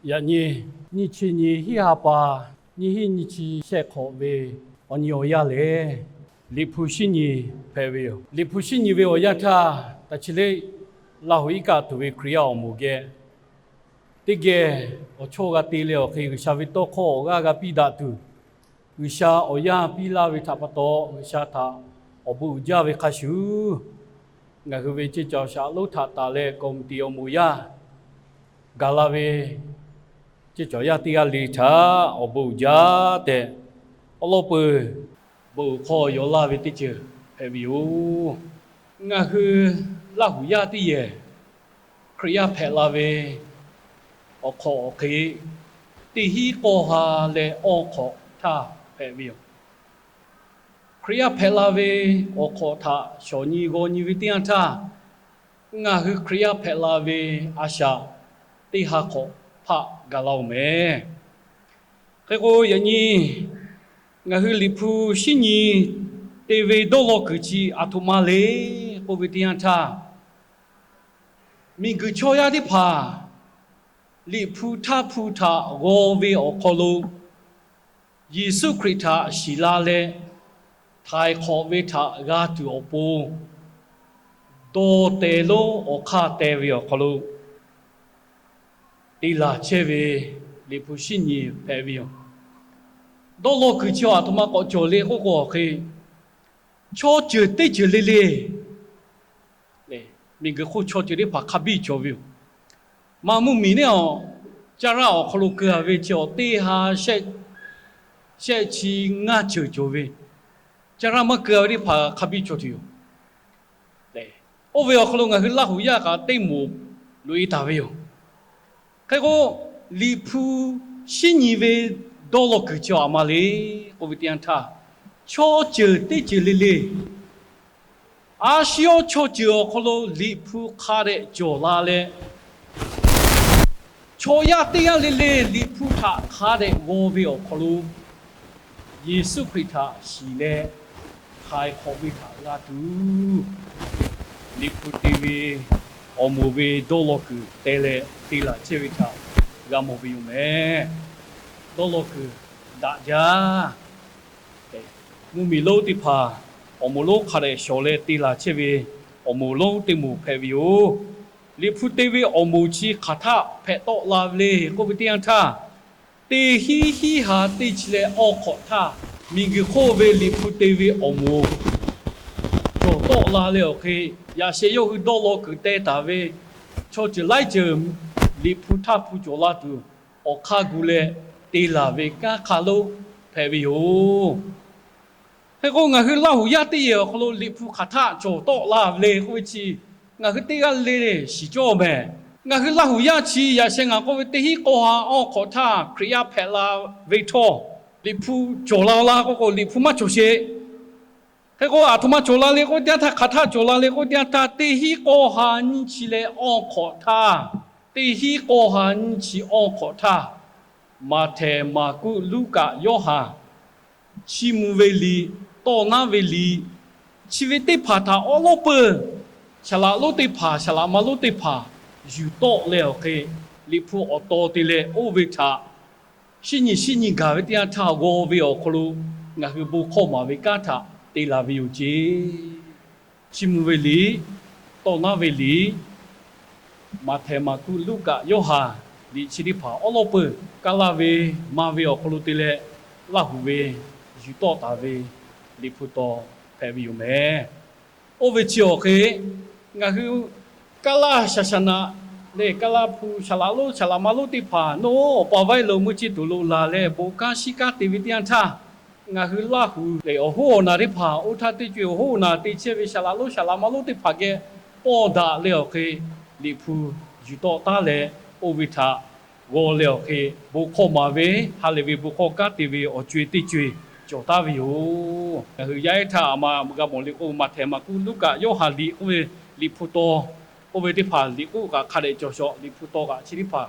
Yaꞈ nyi nyiˇ chi nyi hiˉ ha pa nyiˇ hinˉ nyiˇ chi shehˆ hk'awꞈ ve awˬ nyi awˬ yanˇ lehˬ, Liꞈ hpu shinˉ nyi hpehꞈ ve yoˬ. Liꞈ hpu shinˉ nyi ve awˬ yanˇ htaˇ, taˇ chi leˆ Laˇ huˍ iˉ kaˆ tuˬ ve Hkriꞈ yaˇ awˬ moˍ geh teˇ geh awˬ chawˇ g'a te leh awˬ hk'e, G'uiˬsha ve tawˇ hkawˇ awˬ g'aˇ g'a piˇ daꞈ tuˬ, G'uiˬsha awˬ yanˇ piˇ laˇ ve htaꞈ pa taw, G'uiˬsha htaꞈ awˬ bon uiˍ jaˇ ve hk'a shuˍ, ngaˬ hui ve ceˇ cawˬ shaꞈ lonˉ htaꞈ taˍ leh kawˍ muˍ tiꞈ awˬ moˍ yaˇ gaˬ la ve ceˇ cawˬ yaˇ teˇ g'aˇ le htaꞈ awˬ bon uiˍ jaˇ tehꞈ, awˉ lawˉ peuˬ bon uiˍ hk'aw yaw laˇ ve teˇ ceuˬ hpehꞈ ve yoˬ. Ngaˬ hui Laˇ huˍ yaˇ teˇ yehˬ Hkriꞈ yaˇ hpehꞈ la ve awˬ hk'awꞈ awˬ hk'e, teˇ hinˉ k'awˇ ha leh awˇ hk'awꞈ htaˇ hpehꞈ ve yoˬ. Hkriꞈ yaˇ hpehꞈ la ve awˬ hk'awꞈ htaꞈ shawˍ nyi g'aw nyi ve teˇ yanˇ htaˇ, ngaˬ hui Hkriꞈ yaˇ hpehꞈ la ve a shaꞈ teˇ ha hk'awꞈ hpaˆ gaˬ la-oˬ mehˍ. Hk'e k'o, yaꞈ nyi ngaˬ hui Liꞈ hpu shinˉ nyi te ve dawˇ law kuiˬ chi aˬ htoꞈ ma le k'oˆ ve teˇ yanˇ htaˇ, miˬguiˬ chaw yaˇ teˇ hpaˍ Liꞈ hpu htaˇ hpu htaꞈ g'aw ve awˬ hk'aw lo, Yeˍsuˆ Hkriꞈ htaꞈ shiˍ la leh, htaiˍ hk'awꞈ ve htaꞈ g'a tuˬ awˬ pon, dawˇ teh lonˉ awˬ hk'aˇ teh ve awˬ hk'aw lo te laˬ chehˇ ve Liꞈ hpu shinˉ nyi hpehꞈ ve yoˬ. Dawˇ law kuiˬ chi aˬ htoꞈ ma k'awꞈ cawˬ le k'oˆ k'o hk'e, chaw ceuˬ teˇ ceuˬ le le lehˬ, miˬguiˬ hk'oˆ chaw ceuˬ teˇ hpaˍ hk'a biˇ cawˬ ve yoˬ. Maˇ mvuhˇmiˬ neˉ awˬ caˇ raˇ awˬ hk'aw lo keu-a ve chi awˬ teˇ ha shehˆ chi ngaˇ ceuˬ cawˬ ve, caˇ raˇ maˇ keu-a ve teˇ hpaˍ hk'a biˇ cawˬ tuˬ yoˬ. Oˇ ve awˬ hk'aw lo ngaˬ hui Laˇ huˍ yaˇ kaꞈ teˇ moˍ loꞈ-e taˍ ve yoˬ. Hk'e k'o, Liꞈ hpu shinˉ nyi ve dawˇ law kuiˬ chi aˬ htoꞈ ma le k'oˆ ve teˇ yanˇ htaˇ, chaw ceuˬ teˇ ceuˬ le le, a shu yawˇ chaw ceuˬ awˬ hk'aw lo Liꞈ hpu hk'a dehꞈ cawˬ la leh, chaw yaˇ teˇ g'aˇ le le Liꞈ hpu htaꞈ hk'a dehꞈ g'aw ve awˬ hk'aw lo, Yeˍsuˆ Hkriꞈ htaꞈ shiˍ leh, htaiˍ hk'awꞈ ve htaꞈ g'a tuˬ, Liꞈ hpu te ve awˬ moˍ ve dawˇ law kuiˬ te leh te laˬ chehˇ ve htaꞈ g'a mawˬ ve yoˬ mehˍ. Dawˇ law kuiˬ daꞈ jaˇ. Mvuhˇmiˬ lonˉ teˇ hpaˍ awˬ moˍ lonˉ hk'a dehꞈ shawˍ leh te laˬ chehˇ ve awˬ moˍ lonˉ teˇ moˍ hpehꞈ ve yoˬ. Liꞈ hpu te ve awˬ moˍ chi hk'aˬ htaˆ hpehꞈ tawˆ la ve le k'oˆ ve teˇ yanˇ htaˇ, teˇ hinˉ hiˉ ha teˇ chi leh awˇ hk'awꞈ htaˇ, miˬguiˬ hk'oˆ ve Liꞈ hpu te ve awˬ moˍ cawˬ tawˆ la leh awˬ hk'e, yaꞈ sheh yawˇ hui dawˇ law kuiˬ teh taˍ ve chaw ceuˬ laiˉ ceuˬ Liꞈ hpu htaˇ hpu cawˬ la tuˬ awˬ hk'aˇ gu leh te laˬ ve kanˉ hk'a lonˉ hpehꞈ ve yoˬ. Hk'e k'o, ngaˬ hui Laˇ huˍ yaˇ teˇ yehˬ awˬ hk'aw lo Liꞈ hpu hk'aˬ htaˆ cawˬ tawˆ la ve le k'oˆ ve chi, ngaˬ hui teˇ g'aˇ le le shiˍ cawˇ mehˍ. Ngaˬ hui Laˇ huˍ yaˇ chi yaꞈ sheh ngaˬ k'oˆ ve teˇ hinˉ k'awˇ ha awˇ hk'awꞈ htaˇ Hkriꞈ yaˇ hpehꞈ la ve htawˇ, Liꞈ hpu cawˬ la la k'oˆ k'o, Liꞈ hpu maˇ cawˬ sheˍ. Hk'e k'o, aˬ htoꞈ ma cawˬ la le k'oˆ ve teˇ yanˇ htaˇ, hk'aˬ htaˆ cawˬ la le k'oˆ ve teˇ yanˇ htaˇ, teˇ hinˉ k'awˇ ha nyiˇ chi leh awˇ hk'awꞈ htaˇ, teˇ hinˉ k'awˇ ha nyiˇ chi awˇ hk'awꞈ htaˇ, Maꞈhtehˍ, Maˍkuˆ, Luˉkaꞈ, Yoˇhanˬ, chiˇ mvuh ve liꞈ, tawˇ naˉ ve liꞈ, chi ve teˇ hpaˍ htaꞈ awˉ lawˉ peuˬ saˍ laꞈ lonˉ teˇ hpaˍ, saˍ laꞈ ma lonˉ teˇ hpaˍ yuˬ tawˆ leh awˬ hk'e, Liꞈ hpu awˬ taw te leh oˇ ve htaꞈ shinˉ nyi shinˉ nyi gaˬ ve teˇ yanˇ htaˇ g'aw ve awˬ hk'aw lo ngaˬ hui bon hkawˇ maˍ ve kanˉ htaꞈ te laˬ ve yoˬ ceˇ. Chiˇ mvuh ve liꞈ, tawˇ naˉ ve liꞈ, Maꞈhtehˍ, Maˍkuˆ, Luˉkaꞈ, Yoˇhanˬ liꞈ chi teˇ hpaˍ awˉ lawˉ peuˬ kaˇ laˇ ve maˇ ve awˬ hk'aw lo te leh, Laˇ huˍ ve yuˬ tawˆ taˍ ve Liꞈ hpu taw hpehꞈ ve yoˬ mehˍ. Oˇ ve chi awˬ hk'e, ngaˬ hui kaˇ laˇ shaˍ shaˍ naꞈ leh kaˇ laˇ hpu saˍ laꞈ lonˉ saˍ laꞈ ma lonˉ teˇ hpaˍ nawˉ awˬ pa vaiˇ lo meuˇ ceˇ tuˬ lo laˬ leh bon kanˉ shiˉ kanˉ te ve teˇ yanˇ htaˇ, ngaˬ hui Laˇ huˍ lehˬ awˬ hoˉ awˬ naˬ teˇ hpaˍ, oˇ htaˇ teˇ co-e awˬ hoˉ awˬ naˬ te chehˇ ve saˍ laꞈ lonˉ saˍ laꞈ ma lonˉ teˇ hpaˍ geh pawˇ daꞈ leh awˬ hk'e, Liꞈ hpu yuˬ tawˆ taˉ leh oˇ ve htaꞈ g'aw leh awˬ hk'e, bon hkawˇ maˍ ve, ha lehˬ ve bon hkawˇ kanˉ te ve awˬ co-e teˇ co-e cawˬ taˉ ve yoˬ. Ngaˬ hui yaˇ ehˉ htaˇ aˬ ma g'a mawˬ le k'o, Maꞈhtehˍ, Maˍkuˆ, Luˉkaꞈ, Yoˇhanˬ liꞈ k'oˆ ve Liꞈ hpu taw, oˇ ve teˇ hpaˍ liꞈ k'oˆ kaꞈ hk'a dehꞈ cawˬ shaw, Liꞈ hpu taw kaꞈ chi teˇ hpaˍ,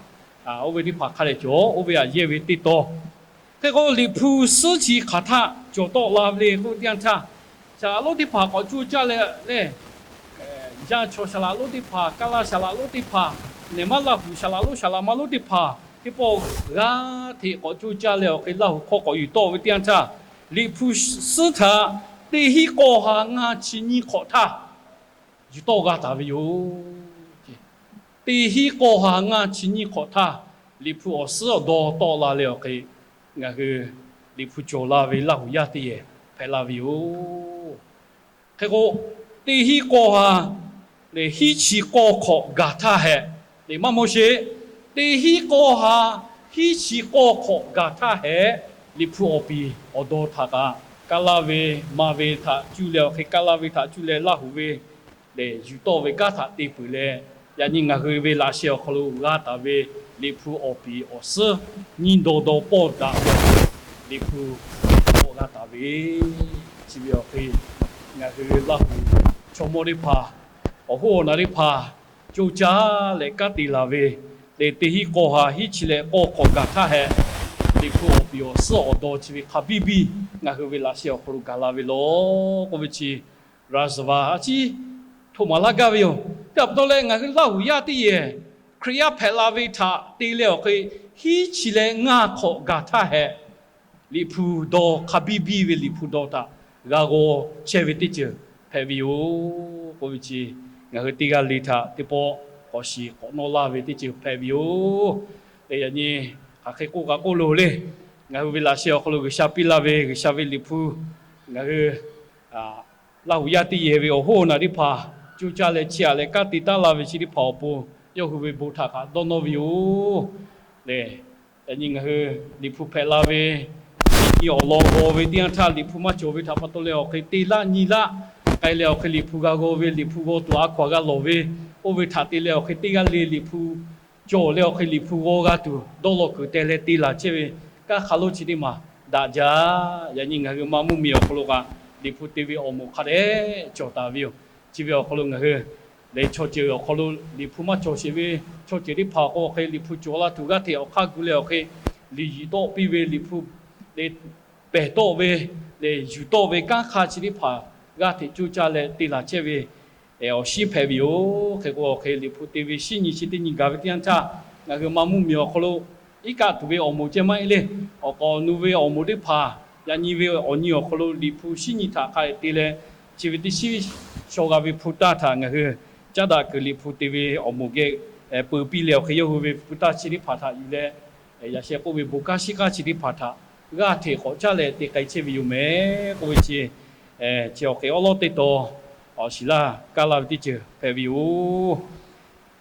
oˇ ve teˇ hpaˍ hk'a dehꞈ cawˬ, oˇ ve aꞈ yehˇ ve teˇ taw. Hk'e k'o, Liꞈ hpu suhˉ chi hk'aˬ htaˆ cawˬ tawˆ la ve le k'oˆ ve teˇ yanˇ htaˇ, saˍ laꞈ lonˉ teˇ hpaˍ k'awꞈ cuˇ caˇ leh lehˬ, yaˇ chaw saˍ laꞈ lonˉ teˇ hpaˍ, kaˇ laˇ saˍ laꞈ lonˉ teˇ hpaˍ, nehˬ maˇ Laˇ huˍ saˍ laꞈ lonˉ saˍ laꞈ ma lonˉ teˇ hpaˍ, Teˇ pawˆ g'aˇ hteꞈ k'awꞈ coˇ caˇ leh awˬ hk'e Laˇ huˍ hk'aw k'awꞈ yuˬ tawˆ ve teˇ yanˇ htaˇ, Liꞈ hpu suhˉ htaꞈ teˇ hinˉ k'aw ha ngaˇ chi nyiˇ hk'awꞈ htaˇ yuˬ tawˆ g'a taˍ ve yoˬ. Teˇ hinˉ k'aw ha ngaˇ chi nyiˇ hk'awꞈ htaˇ, Liꞈ hpu awˬ suhˉ awˬ dawˇ tawˆ la leh awˬ hk'e, ngaˬ hui Liꞈ hpu cawˬ la ve Laˇ huˍ yaˇ teˇ yehˬ hpehꞈ la ve yoˬ. Hk'e k'o, teˇ hinˉ k'aw ha lehˬ hinˉ chi k'awˇ hk'awꞈ gaˬ htaˇ hehꞈ, lehˬ maˇ maw sheˍ, teˇ hinˉ k'aw ha hinˉ chi k'awˇ hk'awꞈ gaˬ htaˇ hehꞈ, Liꞈ hpu awˬ piˍ awˬ dawˇ htaꞈ kaꞈ, kaˇ laˇ ve, maˇ ve htaꞈ cuˇ leh awˬ hk'e kaˇ laˇ ve htaꞈ cuˇ leh Laˇ huˍ ve lehˬ yuˬ tawˆ ve kanˉ htaꞈ te peuˬ leh, yaꞈ nyi ngaˬ hui ve laꞈ sheh awˬ hk'aw lo g'a taˍ ve Liꞈ hpu awˬ piˍ awˬ suhˉ nyiˇ daw daw pawˆ daꞈ ve Liꞈ hpu tawˆ g'a taˍ ve, chi ve awˬ hk'e ngaˬ hui Laˇ huˍ chaw mawˇ teˇ hpaˍ, awˬ hoˉ awˬ naˬ teˇ hpaˍ coˇ caˇ leh kanˉ te laˬ ve, lehˬ teˇ hinˉ k'aw ha hinˉ chi leh k'awˇ hk'awꞈ gaˬ htaˇ hehꞈ, Liꞈ hpu awˬ piˍ awˬ suhˉ awˬ dawˇ chi ve hk'a biˇ biˇ ngaˬ hui ve laꞈ sheh awˬ hk'aw lo gaˬ la ve law k'oˆ ve chi, raˍzaˍvaˍ a ciˉ htoꞈ maˍ laˇ gaˇ ve yoˬ. Teˇ htaꞈ pa taw leh ngaˬ hui Laˇ huˍ yaˇ teˇ yehˬ Hkriꞈ yaˇ hpehꞈ la ve htaꞈ te leh awˬ hk'e, hinˉ chi leh ngaˇ hk'awꞈ gaˬ htaˇ hehꞈ, Liꞈ hpu dawˇ hk'a biˇ biˇ ve Liꞈ hpu dawˇ htaꞈ g'a g'aw chehˇ ve teˇ ceuˬ hpehꞈ ve yoˬ k'oˆ ve chi, ngaˬ hui teˇ g'aˇ le htaꞈ teˇ pawˆ k'awꞈ shiˍ k'awꞈ nawˇ laˇ ve teˇ ceuˬ hpehꞈ ve yoˬ. Leh yaꞈ nyi hk'aˬ hk'e k'oˆ kaꞈ k'oˆ loˬ le, ngaˬ hui ve laꞈ sheh awˬ hk'aw lo G'uiˬsha piˇ laˇ ve G'uiˬsha ve Liꞈ hpu, ngaˬ hui Laˇ huˍ yaˇ teˇ yehˬ ve awˬ hoˉ awˬ naˬ teˇ hpaˍ coˇ caˇ leh chiˇ aꞈ leh kanˉ te taˉ la ve chi teˇ hpaˍ awˬ pon, yawˇ hui ve bon htaꞈ kaꞈ dawˇ nawˇ ve yoˬ. Lehˬ, yaꞈ nyi ngaˬ hui Liꞈ hpu hpehꞈ la ve, nyi awˬ lawn g'aw ve teˇ yanˇ htaˇ, Liꞈ hpu maˇ cawˬ ve htaꞈ pa taw leh awˬ hk'e te laˇ nyi laˇ k'ai leh awˬ hk'e Liꞈ hpu g'a g'aw ve, Liꞈ hpu g'aw tuˬ a hkaw aˬ g'a lawˬ ve, oˇ ve htaꞈ te leh awˬ hk'e teˇ g'aˇ le Liꞈ hpu cawˬ leh awˬ hk'e Liꞈ hpu g'aw g'a tuˬ dawˇ law kuiˬ teh leh te laˬ chehˇ ve kanˉ hk'a lonˉ chi teˇ maˬ daꞈ jaˇ. Yaꞈ nyi ngaˬ hui maˇ mvuhˇmiˬ awˬ hk'aw lo kaꞈ Liꞈ hpu te ve awˬ moˍ hk'a dehꞈ cawˬ taˍ ve yoˬ. Chi ve awˬ hk'aw lo ngaˬ hui lehˬ chaw ceuˬ awˬ hk'aw lo Liꞈ hpu maˇ cawˬ sheˍ ve chaw ceuˬ teˇ hpaˍ k'o awˬ hk'e Liꞈ hpu cawˬ la tuˬ g'aˇ hteꞈ awˬ hk'aˇ gu leh awˬ hk'e liꞈ yiˍ tawˆ piˇ ve, Liꞈ hpu lehˬ pehˬ tawˆ ve, lehˬ yuˬ tawˆ ve kanˉ hk'a chi teˇ hpaˍ g'aˇ hteꞈ coˇ caˇ leh te laˬ chehˇ ve awˬ shinˉ hpehꞈ ve yoˬ. Hk'e k'o awˬ hk'e Liꞈ hpu te ve shinˉ nyi chi teˇ nyi gaˬ ve teˇ yanˇ htaˇ, ngaˬ hui maˇ mvuhˇmiˬ awˬ hk'aw lo iˉ kaˆ tuˬ ve awˬ moˍ ceh maˇ heˆ le. Awˬ k'awꞈ nu ve awˬ moˍ teˇ hpaˍ, yaꞈ nyi ve awˬ nyi awˬ hk'aw lo Liꞈ hpu shinˉ nyi htaꞈ hk'a dehꞈ te leh, chi ve teˇ shinˉ shaw g'a ve hpu taˇ htaꞈ ngaˬ hui caˉ daꞈ kuiˬ Liꞈ hpu te ve awˬ moˍ geh peu piˇ leh awˬ hk'e yawˇ hui ve hpu taˇ chi teˇ hpaˍ htaꞈ yuˬ leh, yaꞈ sheh k'oˆ ve bon kanˉ shiˉ k'aˇ chi teˇ hpaˍ htaꞈ g'aˇ hteꞈ k'awꞈ caˉ leh te k'ai chehˇ ve yoˬ mehˍ k'oˆ ve chi, chi awˬ hk'e awˉ lawˉ teˇ taw awˬ shiˍ laˇ kaˇ laˇ ve teˇ ceuˬ hpehꞈ ve yoˬ.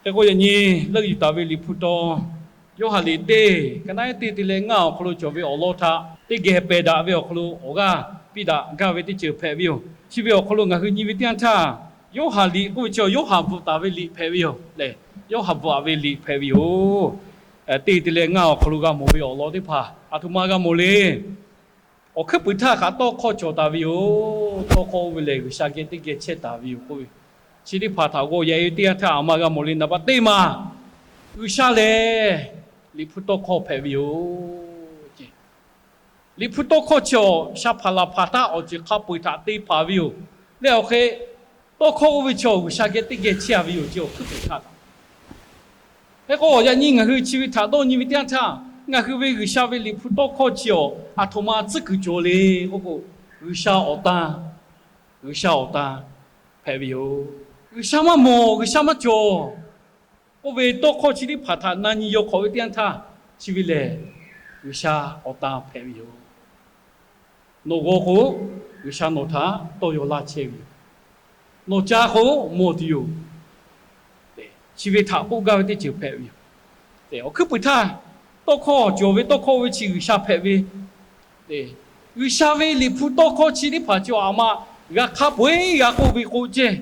Hk'e k'o yaꞈ nyi leuˆ yuˬ taˍ ve Liꞈ hpu taw, Yoˇhanˬ liꞈ teˇ ka naˉ teˇ te leh ngaˇ awˬ hk'aw lo cawˬ ve awˬ lawn htaꞈ teˇ geh pehˬ daꞈ ve awˬ hk'aw lo awˬ g'aˇ piˇ daꞈ gaˇ ve teˇ ceuˬ hpehꞈ ve yoˬ. Chi ve awˬ hk'aw lo ngaˬ hui nyi ve teˇ yanˇ htaˇ, Yoˇhanˬ liꞈ k'oˆ ve chi Yoˇhanˬ bvuhꞈ taˍ ve liꞈ hpehꞈ ve yoˬ lehˬ, Yoˇhanˬ bvuhꞈ ve liꞈ hpehꞈ ve yoˬ. Teˇ te leh ngaˇ awˬ hk'aw lo g'a mawˬ ve awˬ lawn teˇ hpaˍ aˬ htoꞈ ma g'a mawˬ le. Awˬ hkuiˉ puiˍ htaˇ kaꞈ tawˇ hkawˇ cawˬ taˍ ve yoˬ. Tawˇ hkawˇ oˇ ve lehˬ G'uiˬsha geh teˇ geh chehˇ taˍ ve yoˬ k'oˆ ve, chi teˇ hpaˍ htaꞈ g'aw yaꞈ e teˇ yanˇ htaˇ aˬ ma g'a mawˬ le. Naˍ baˆ teˇ maˬ G'uiˬsha lehˬ Liꞈ hpu tawˇ hkawˇ hpehꞈ ve yoˬ. Liꞈ hpu tawˇ hkawˇ chi awˬ sha hpaˍ laˬ hpaˍ htaˇ awˬ ceuˬ hk'a peu eˬ htaꞈ te hpaˍ ve yoˬ. Leh awˬ hk'e tawˇ hkawˇ oˇ ve chi awˬ G'uiˬsha geh teˇ geh chehˇ a ve yoˬ. Chi awˬ hkuiˉ puiˍ htaˇ kaꞈ Hk'e k'o yaꞈ nyi ngaˬ hui chi ve htaꞈ dawˇ nyi ve teˇ yanˇ htaˇ, ngaˬ hui ve G'uiˬsha ve Liꞈ hpu tawˇ hkawˇ chi awˬ aˬ htoꞈ ma tcuhˉ kuiˬ cawˬ le k'oˆ k'o, G'uiˬsha awˬ tan, G'uiˬsha awˬ tan hpehꞈ ve yoˬ. G'uiˬsha maˇ mawˬ, G'uiˬsha maˇ cawˬ k'oˆ ve tawˇ hkawˇ chi teˇ hpaˍ htaꞈ na nyi yaw hk'awꞈ ve teˇ yanˇ htaˇ, chi ve lehˬ G'uiˬsha awˬ tan hpehꞈ ve yoˬ. Nawˬ g'aw k'o, G'uiˬsha nawˬ htaꞈ tawˇ yaw laˇ chehˇ ve yoˬ. Nawˬ ca k'o, mawˬ tuˬ yoˬ. Chi ve htaꞈ k'oˆ gaˇ ve teˇ ceuˬ hpehꞈ ve yoˬ. Awˬ hkuiˉ puiˍ htaˇ, tawˇ hkawˇ cawˬ ve tawˇ hkawˇ oˇ ve chi G'uiˬsha hpehꞈ ve G'uiˬsha ve Liꞈ hpu tawˇ hkawˇ chi teˇ hpaˍ chi aˬ ma g'a hk'a peu eˬ g'a k'oˆ ve k'o ceh,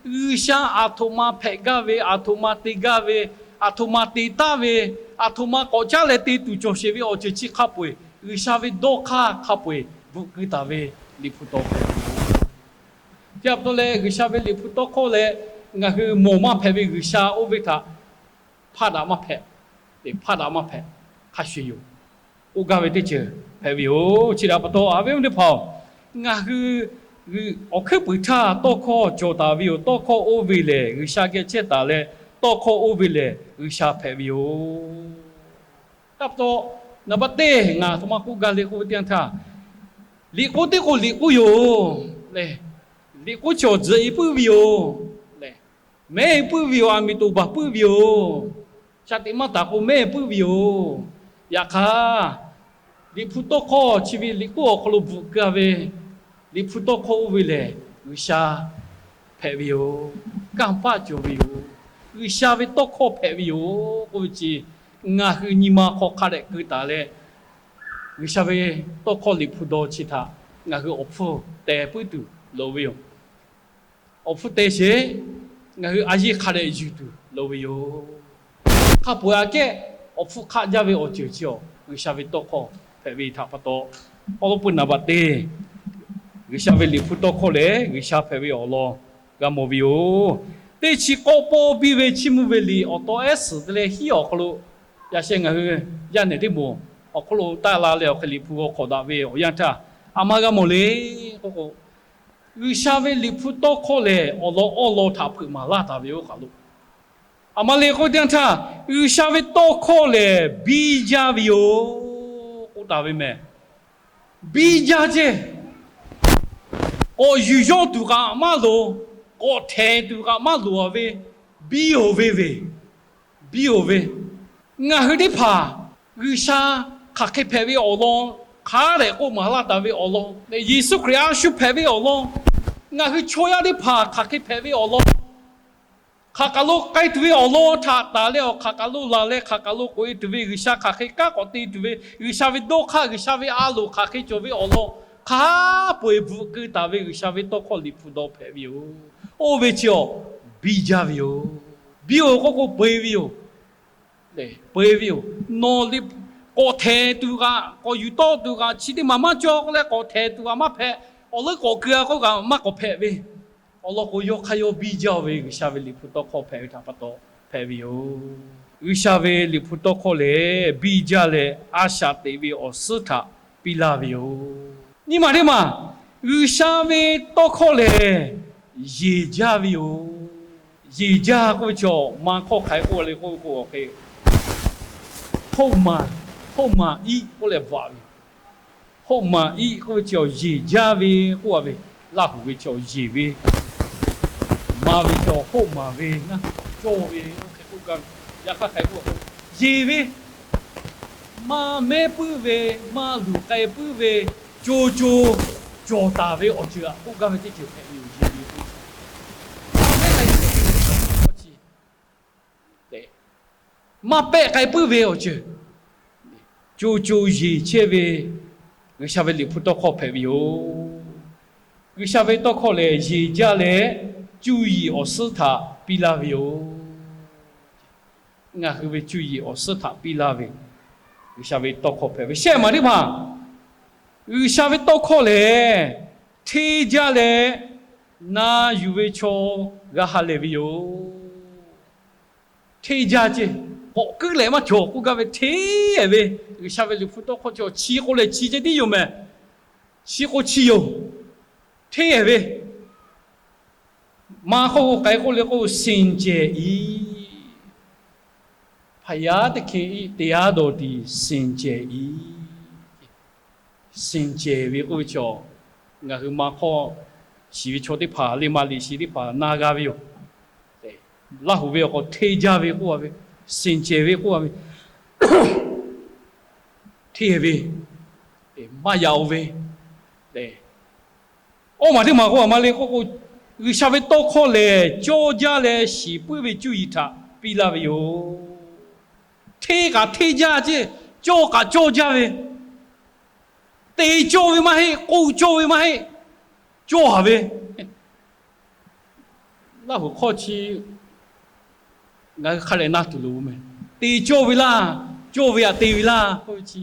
G'uiˬsha aˬ htoꞈ ma hpehꞈ gaˇ ve, aˬ htoꞈ ma te gaˇ ve, aˬ htoꞈ ma te taˍ ve, aˬ htoꞈ ma k'awꞈ caˉ leh te tuˬ cawˬ sheˍ ve awˬ ceuˬ chi hk'a peu eˬ, G'uiˬsha ve dawˇ hk'aˇ hk'a peu eˬ bvuhꞈ keu taˍ ve Liꞈ hpu tawˇ hkawˇ. Chi pa taw leh G'uiˬsha ve Liꞈ hpu tawˇ hkawˇ leh ngaˬ hui mawˬ maˇ hpehꞈ ve G'uiˬsha oˇ ve htaꞈ hpaˆ daꞈ maˇ hpehꞈ, hpaˆ daꞈ maˇ hpehꞈ, hk'a shuˍ yoˬ. K'oˆ gaˇ ve teˇ ceuˬ hpehꞈ ve yoˬ. Chi htaꞈ pa taw, awˬ viˉ awˬ nyi teˇ hpaˍ-oˬ, ngaˬ hui awˬ hkuiˉ puiˍ htaˇ tawˇ hkawˇ cawˬ taˍ ve yoˬ. Tawˇ hkawˇ oˇ ve lehˬ G'uiˬsha geh chehˇ taˍ leh, tawˇ hkawˇ oˇ ve lehˬ G'uiˬsha hpehꞈ ve yoˬ. Taˇ pa taw, naˍ baˆ teˇ ngaˬ htoꞈ ma k'oˆ gaˇ le k'oˆ ve teˇ yanˇ htaˇ, liꞈ k'oˆ teˇ k'o liꞈ k'oˆ yoˬ lehˬ, liꞈ k'oˆ chi awˬ tzuhꞈ e puiˉ ve yoˬ lehˬ, mehˉ e puiˉ ve yoˬ, aˬ miˍ toˍ baˬ puiˉ ve yoˬ, shaˍ tiꞈ maˇ taˍ k'o mehˉ e puiˉ ve yoˬ. Yaꞈ hk'aˇ, Liꞈ hpu tawˇ hkawˇ chi ve liꞈ k'oˆ awˬ hk'aw lo bvuhꞈ keu a ve, Liꞈ hpu tawˇ hkawˇ oˇ ve lehˬ G'uiˬsha hpehꞈ ve yoˬ. Kanˇ paˆ cawˬ ve yoˬ. G'uiˬsha ve tawˇ hkawˇ hpehꞈ ve yoˬ k'oˆ ve chi, ngaˬ hui nyi ma hk'aw hk'a dehꞈ keu taˍ leh, G'uiˬsha ve tawˇ hkawˇ Liꞈ hpu dawˇ chi htaꞈ ngaˬ hui awˬ hpfuhˇ teh puiˉ tuˬ loˍ ve yoˬ. Awˬ hpfuhˇ teh sheˍ, ngaˬ hui a yiˇ hk'a dehꞈ yuˬ tuˬ loˍ ve yoˬ. Hk'a peu-eˬ aꞈ kehˉ awˬ hpfuhˇ hk'aˆ jaˇ ve awˬ ceuˬ chi awˬ G'uiˬsha ve tawˇ hkawˇ hpehꞈ ve htaꞈ pa taw, awˬ lawn peuˬ naˍ baˆ teˇ G'uiˬsha ve Liꞈ hpu tawˇ hkawˇ lehˬ G'uiˬsha hpehꞈ ve awˬ lawn g'a mawˬ ve yoˬ. Teˇ chi k'awˆ pawˇ biˇ ve Chiˇ mvuh ve liꞈ awˬ taw ehˉ suhˍ te leh hiˉ awˬ hk'aw lo, yaꞈ sheh ngaˬ hui yaˇ nehˬ teˇ moˍ awˬ hk'aw lo taˆ la leh awˬ hk'e Liꞈ hpu g'aw hk'awꞈ daꞈ ve awˬ yanˇ htaˇ, aˬ ma g'a mawˬ le k'oˆ k'o, G'uiˬsha ve Liꞈ hpu tawˇ hkawˇ lehˬ awˬ lawn awˬ lawn htaꞈ hpeuꞈ maˍ laˇ taˍ ve oˇ hk'aˬ lo, aˬ ma le k'oˆ ve teˇ yanˇ htaˇ, G'uiˬsha ve tawˇ hkawˇ lehˬ biˇ jaˇ ve yoˬ k'oˆ taˍ ve mehˍ. Biˇ jaˇ ceˇ, k'awꞈ yuˬ yawˇ tuˬ kaꞈ maˇ loˍ, k'awꞈ htehˍ tuˬ kaꞈ maˇ loˍ a ve, biˇ oˬ ve ve, biˇ oˬ ve. Ngaˬ hui teˇ hpaˍ G'uiˬsha hk'aˬ hk'e hpehꞈ ve awˬ lawn, hk'a dehꞈ k'oˆ maˍ laˇ taˍ ve awˬ lawn, Yeˍsuˆ Hkriꞈ a shu hpehꞈ ve awˬ lawn, ngaˬ hui chaw yaˇ teˇ hpaˍ hk'aˬ hk'e hpehꞈ ve awˬ lawn, hk'aˬ kaˬ lo k'ai tuˬ ve awˬ lawn htaꞈ taˍ leh awˬ hk'aˬ kaˬ lo laˬ leh hk'aˬ kaˬ lo k'oꞈ e tuˬ ve, G'uiˬsha hk'aˬ hk'e kanˉ k'awꞈ te tuˬ ve, G'uiˬsha ve dawˇ hk'aˇ, G'uiˬsha ve a loˍ hk'aˬ hk'e cawˬ ve awˬ lawn, hk'a peu-eˬ bvuhꞈ keu taˍ ve G'uiˬsha ve tawˇ hkawˇ Liꞈ hpu dawˇ hpehꞈ ve yoˬ. Oˇ ve chi awˬ biˇ jaˇ ve yoˬ. Biˇ oˬ k'oˆ k'o peu-eˬ ve yoˬ. Peu-eˬ ve yoˬ. Nawˬ k'awꞈ htehˍ tuˬ kaꞈ, k'awꞈ yuˬ tawˆ tuˬ kaꞈ, chi teˇ maˬ maˇ cawˬ k'oˆ leh k'awꞈ htehˍ tuˬ kaꞈ maˇ hpehꞈ, awˬ leuˉ k'awꞈ keu a k'oˆ kaꞈ maˇ k'awꞈ hpehꞈ ve, awˬ lawn k'o yawˇ hk'aˇ yawˇ biˇ jaˇ ve G'uiˬsha ve Liꞈ hpu tawˇ hkawˇ hpehꞈ ve htaꞈ pa taw hpehꞈ ve yoˬ. G'uiˬsha ve Liꞈ hpu tawˇ hkawˇ lehˬ biˇ jaˇ leh a shaꞈ teꞈ ve awˬ suhˉ htaꞈ piˇ laˇ ve yoˬ. Nyi maˬ teˇ maˬ, G'uiˬsha ve tawˇ hkawˇ lehˬ yeˬ jaˇ ve yoˬ. Yeˬ jaˇ k'oˆ ve chaw maˇ hk'awˇ hk'aˬ hk'e k'oˆ le k'oˆ ve k'o, ဟုတ်မှန်၊ ဟုတ်မှန် iˆ k'oˆ leh bvuhꞈ ve yoˬ. ဟုတ်မှန် iˆ k'oˆ ve chaw yeˬ jaˇ ve k'oˆ a ve, Laˇhuˍ ve chaw yeˬ ve, maˍ ve chaw ဟုတ်မှန် ve naˉ, cawˇ ve oˇ hk'e k'oˆ gaˇ ve. Yaꞈ hk'aˇ hk'aˬ hk'e k'oˆ, yeˬ ve, maˇ mehˉ puiˉ ve, maˇ luˬ k'ai puiˉ ve, co co cawˬ taˍ ve awˬ ceuˬ aꞈ k'oˆ gaˇ ve teˇ ceuˬ hpehꞈ ve yoˬ. Yeˬ ve maˇ mehˉ k'ai puiˉ ve awˬ ceuˬ, co co yeˬ chehˇ ve G'uiˬsha ve Liꞈ hpu tawˇ hkawˇ hpehꞈ ve yoˬ. G'uiˬsha ve tawˇ hkawˇ lehˬ yeˬ jaˇ leh cuˇ yiˍ awˬ suhˉ htaꞈ piˇ laˇ ve yoˬ. Ngaˬ hui ve cuˇ yiˍ awˬ suhˉ htaꞈ piˇ laˇ ve G'uiˬsha ve tawˇ hkawˇ hpehꞈ ve shehˆ maˬ teˇ maˬ, G'uiˬsha ve tawˇ hkawˇ lehˬ hteˇ jaˇ leh na yuˬ ve chaw g'a ha lehˬ ve yoˬ. Hteˇ jaˇ ceˇ, k'awꞈ kuiˉ leh maˇ cawˬ k'oˆ gaˇ ve hteˇ ve, G'uiˬsha ve Liꞈ hpu tawˇ hkawˇ chi chi k'o lehˬ chi ceh tiˉ yoˬ mehˍ. Chi k'o chi yoˬ. Hteˇ ve, maˇ hk'oˆ k'o k'ai k'oˆ le k'o စင်ကြယ် iˉ, ဘုရားသခင်၏ တရားတော်သည် စင်ကြယ် iˉ. စင်ကြယ် ve k'oˆ ve chaw, ngaˬ hui maˇ hk'awˇ shiˍ ve chaw teˇ hpaˍ, liꞈ maˍ liꞈ shiˍ teˇ hpaˍ na g'a ve yoˬ. Laˇhuˍ ve awˬ k'awꞈ hteˇ jaˇ ve k'oˆ a ve, စင်ကြယ် ve k'oˆ a ve, hteˇ ve, maˇ yaꞈ oˬ ve, awˇ maˬ teˇ maˬ k'o aˬ ma le k'oˆ k'o, G'uiˬsha ve tawˇ hkawˇ lehˬ cawˇ jaˇ leh shiˍ puiˉ ve cuˇ yiˍ htaꞈ piˇ laˇ ve yoˬ. Hteˇ kaꞈ hteˇ jaˇ ceˇ, cawˇ kaꞈ cawˇ jaˇ ve, te cawˇ ve maˇ heˆ, k'oˆ cawˇ ve maˇ heˆ, cawˇ haˍ ve. Laˇhuˍ hk'awˇ chi ngaˬ hui hk'a leh na tuˬ loˍ mehˍ. Te cawˇ ve laˇ, cawˇ ve htaꞈ te ve laˇ k'oˆ ve chi,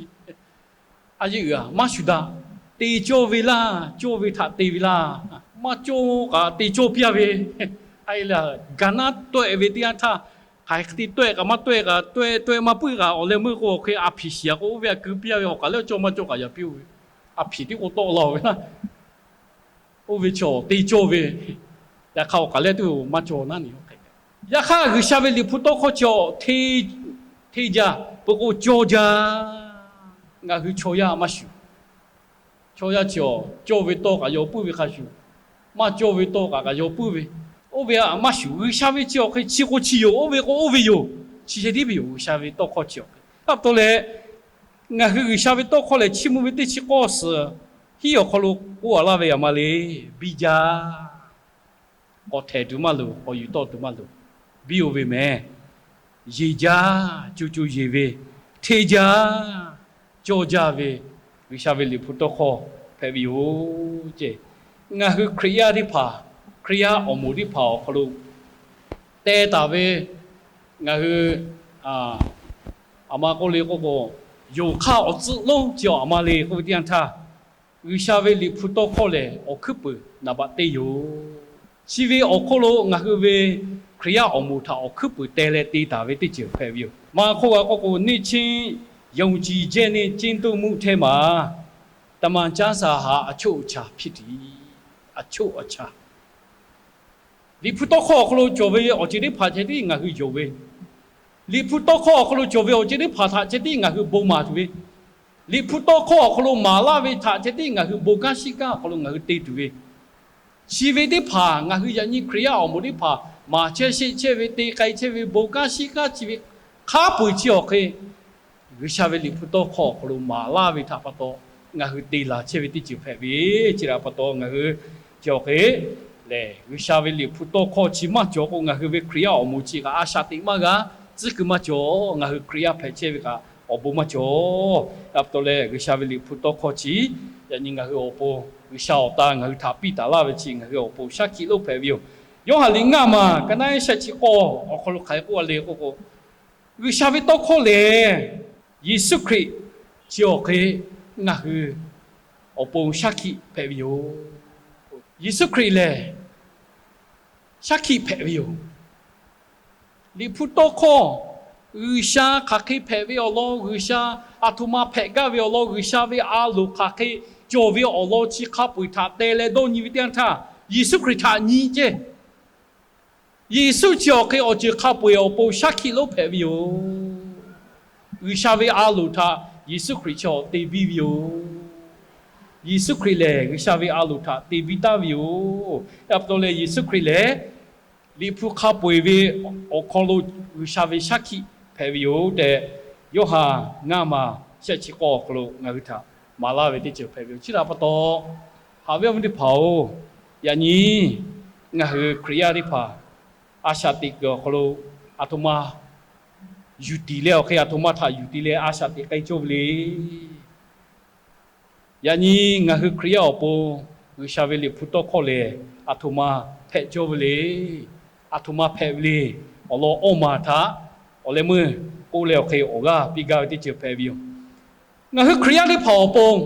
a yeˇ uiˍ a maˇ shuˍ daꞈ. Te cawˇ ve laˇ, cawˇ ve htaꞈ te ve laˇ. Maˇ cawˇ kaꞈ te cawˇ piˇ a ve. Gaˬ naˉ tawehˆ ve teˇ yanˇ htaˇ, hk'aˬ hk'e te tawehˆ kaꞈ maˇ tawehˆ kaꞈ, tawehˆ tawehˆ maˇ puiˉ kaꞈ awˬ leh meuˇ k'o awˬ hk'e a hpiˍ shiˍ a k'o oˇ ve htaꞈ keu piˇ a ve, awˬ kaˬ lehˬ cawˇ maˇ cawˇ kaꞈ yaꞈ piˇ oˇ ve, a hpiˍ tiˉ k'o tawˆ la ve naˉ. Oˇ ve chaw te cawˇ ve, yaꞈ hk'aˇ awˬ kaˬ lehˬ tuˬ maˇ cawˇ naˉ ni. Yaꞈ hk'aˇ G'uiˬsha ve Liꞈ hpu tawˇ hkawˇ chi awˬ hteˇ Hteˇ jaˇ peuˬ k'o cawˇ jaˇ. Ngaˬ hui chaw yaˇ maˇ shuˍ. Chaw yaˇ chi awˬ cawˇ ve tawˇ kaꞈ yaw puiˉ ve hk'a shuˍ, maˇ cawˇ ve tawˇ kaꞈ kaꞈ yaw puiˉ ve, oˇ ve aꞈ maˇ shuˍ. G'uiˬsha ve chi awˬ hk'e chi k'o chi yoˬ, oˇ ve k'o oˇ ve yoˬ, chi hk'e tiˉ ve yoˬ. G'uiˬsha ve tawˇ hkawˇ chi awˬ hk'e. Aˬ htoꞈ ma le, ngaˬ hui G'uiˬsha ve tawˇ hkawˇ lehˬ, chiˇ mvuh ve teˇ chi k'awˇ suhˍ hiˉ awˬ hk'aw lo k'oˆ a laˇ ve aˬ ma le. Biˇ jaˇ. K'awꞈ htehˍ tuˬ maˇ loˍ, k'awꞈ yuˬ tawˆ tuˬ maˇ loˍ. Biˇ oˇ ve mehˍ. Yeˬ jaˇ, co co yeˬ ve. Hteˇ jaˇ, cawˇ jaˇ ve, G'uiˬsha ve Liꞈ hpu tawˇ hkawˇ hpehꞈ ve yoˬ ce. Ngaˬ hui Hkriꞈ yaˇ teˇ hpaˍ, Hkriꞈ yaˇ awˬ moˍ teˇ hpaˍ awˬ hk'aw lo teh taˍ ve, ngaˬ hui aˬ ma k'oˆ le k'oˆ k'o, yonˍ hk'aˇ awˬ tcuhˆ lonˉ chi awˬ aˬ ma le k'oˆ ve teˇ yanˇ htaˇ, G'uiˬsha ve Liꞈ hpu tawˇ hkawˇ lehˬ awˬ hkuiˉ puiˍ naˍ baꞈ teˇ yoˬ. Chi ve awˬ hk'oˆ lo ngaˬ hui ve Hkriꞈ yaˇ awˬ moˍ htaꞈ awˬ hkuiˉ puiˍ teh leh te taˍ ve teˇ ceuˬ hpehꞈ ve yoˬ. Maˇ k'oˆ g'a k'oˆ k'o, နှစ်ချင်းယုံကြည်ချက်နှင့် ကျင့်သုံးမှုထဲမှာ တမန်ကျမ်းစာဟာ အချုပ်အခြာဖြစ်တယ်။ အချုပ်အခြာ Liꞈ hpu tawˇ hkawˇ awˬ hk'aw lo cawˬ ve awˬ ceuˬ teˇ hpaˍ ceh tiˉ ngaˬ hui yonˍ ve, Liꞈ hpu tawˇ hkawˇ awˬ hk'aw lo cawˬ ve awˬ ceuˬ teˇ hpaˍ htaꞈ ceh tiˉ ngaˬ hui bon maˍ tuˬ ve, Liꞈ hpu tawˇ hkawˇ awˬ hk'aw lo maˍ laˇ ve htaꞈ ceh tiˉ ngaˬ hui bon kanˉ shiˉ kanˉ awˬ hk'aw lo ngaˬ hui te tuˬ ve, chi ve teˇ hpaˍ ngaˬ hui yaꞈ nyi Hkriꞈ yaˇ awˬ moˍ teˇ hpaˍ maˍ chehˇ sheˆ chehˇ ve, te k'ai chehˇ ve, bon kanˉ shiˉ kanˉ chi ve hk'a peu-eˬ chi awˬ hk'e G'uiˬsha ve Liꞈ hpu tawˇ hkawˇ awˬ hk'aw lo maˍ laˇ ve htaꞈ pa taw, ngaˬ hui te laˬ chehˇ ve teˇ ceuˬ hpehꞈ ve, chi htaꞈ pa taw ngaˬ hui chi awˬ hk'e lehˬ, G'uiˬsha ve Liꞈ hpu tawˇ hkawˇ chi maˇ cawˬ k'o, ngaˬ hui ve Hkriꞈ yaˇ awˬ moˍ chi kaꞈ a shaꞈ teꞈ maˇ g'a, tcuhˉ kuiˬ maˇ cawˬ. Ngaˬ hui Hkriꞈ yaˇ hpehꞈ chehˇ ve kaꞈ awˬ bon maˇ cawˬ. Aˬ pa taw lehˬ, G'uiˬsha ve Liꞈ hpu tawˇ hkawˇ chi yaꞈ nyi ngaˬ hui awˬ pon G'uiˬsha awˬ ta ngaˬ hui htaꞈ piˇ taˍ laˇ ve chi ngaˬ hui awˬ pon shaˉ hkiˆ lonˉ hpehꞈ ve yoˬ. Yoˇhanˬ liꞈ ngaˇ maˬ ka naˉ shehˆ chi k'awˇ awˬ hk'aw lo hk'aˬ hk'e k'oˆ a le k'oˆ k'o, G'uiˬsha ve tawˇ hkawˇ lehˬ, Yeˍsuˆ Hkriꞈ chi awˬ hk'e ngaˬ hui awˬ pon shaˉ hkiˆ hpehꞈ ve yoˬ. Yeˍsuˆ Hkriꞈ lehˬ shaˉ hkiˆ hpehꞈ ve yoˬ. Liꞈ hpu tawˇ hkawˇ, G'uiˬsha hk'aˬ hk'e hpehꞈ ve awˬ lawn, G'uiˬsha aˬ htoꞈ ma hpehꞈ gaˇ ve awˬ lawn, G'uiˬsha ve a loˍ hk'aˬ hk'e cawˬ ve awˬ lawn chi hk'a peu-eˬ htaꞈ teh leh dawˇ nyi ve teˇ yanˇ htaˇ, Yeˍsuˆ Hkriꞈ htaꞈ nyi ceˇ. Yeˍsuˆ chi awˬ hk'e awˬ ceuˬ hk'a peu-eˬ awˬ pon shaˉ hkiˆ lonˉ hpehꞈ ve yoˬ. G'uiˬsha ve a loˍ htaꞈ Yeˍsuˆ Hkriꞈ chi awˬ te biˇ ve yoˬ. Yeˍsuˆ Hkriꞈ lehˬ G'uiˬsha ve a loˍ htaꞈ te biˇ taˍ ve yoˬ. Aˬ pa taw lehˬ, Yeˍsuˆ Hkriꞈ lehˬ Liꞈ hpu hk'a peu-eˬ ve awˬ hk'aw lo G'uiˬsha ve shaˉ hkiˆ hpehꞈ ve yoˬ tehꞈ, Yoˇhanˬ ngaˇ maˬ shehˆ chi k'awˇ awˬ hk'aw lo ngaˬ hui htaꞈ maˍ laˇ ve teˇ ceuˬ hpehꞈ ve yoˬ. Chi htaꞈ pa taw, haꞈ ve awˬ viˉ teˇ hpaˍ-oˬ, yaꞈ nyi ngaˬ hui Hkriꞈ yaˇ teˇ hpaˍ a shaꞈ teꞈ kuiˬ awˬ hk'aw lo aˬ htoꞈ ma yuˬ tiˍ leh, awˬ hk'e aˬ htoꞈ ma htaꞈ yuˬ tiˍ leh a shaꞈ teꞈ k'ai cawˇ ve le. Yaꞈ nyi ngaˬ hui Hkriꞈ yaˇ awˬ pon G'uiˬsha ve Liꞈ hpu tawˇ hkawˇ lehˬ, aˬ htoꞈ ma hpehꞈ cawˇ ve le, aˬ htoꞈ ma hpehꞈ ve le, awˬ lawn awˇ maˬ htaꞈ awˬ leh meuˇ k'oˆ leh, awˬ hk'e awˬ g'aˇ piˇ gaˇ ve teˇ ceuˬ hpehꞈ ve yoˬ. Ngaˬ hui Hkriꞈ yaˇ teˇ hpaˍ awˬ pon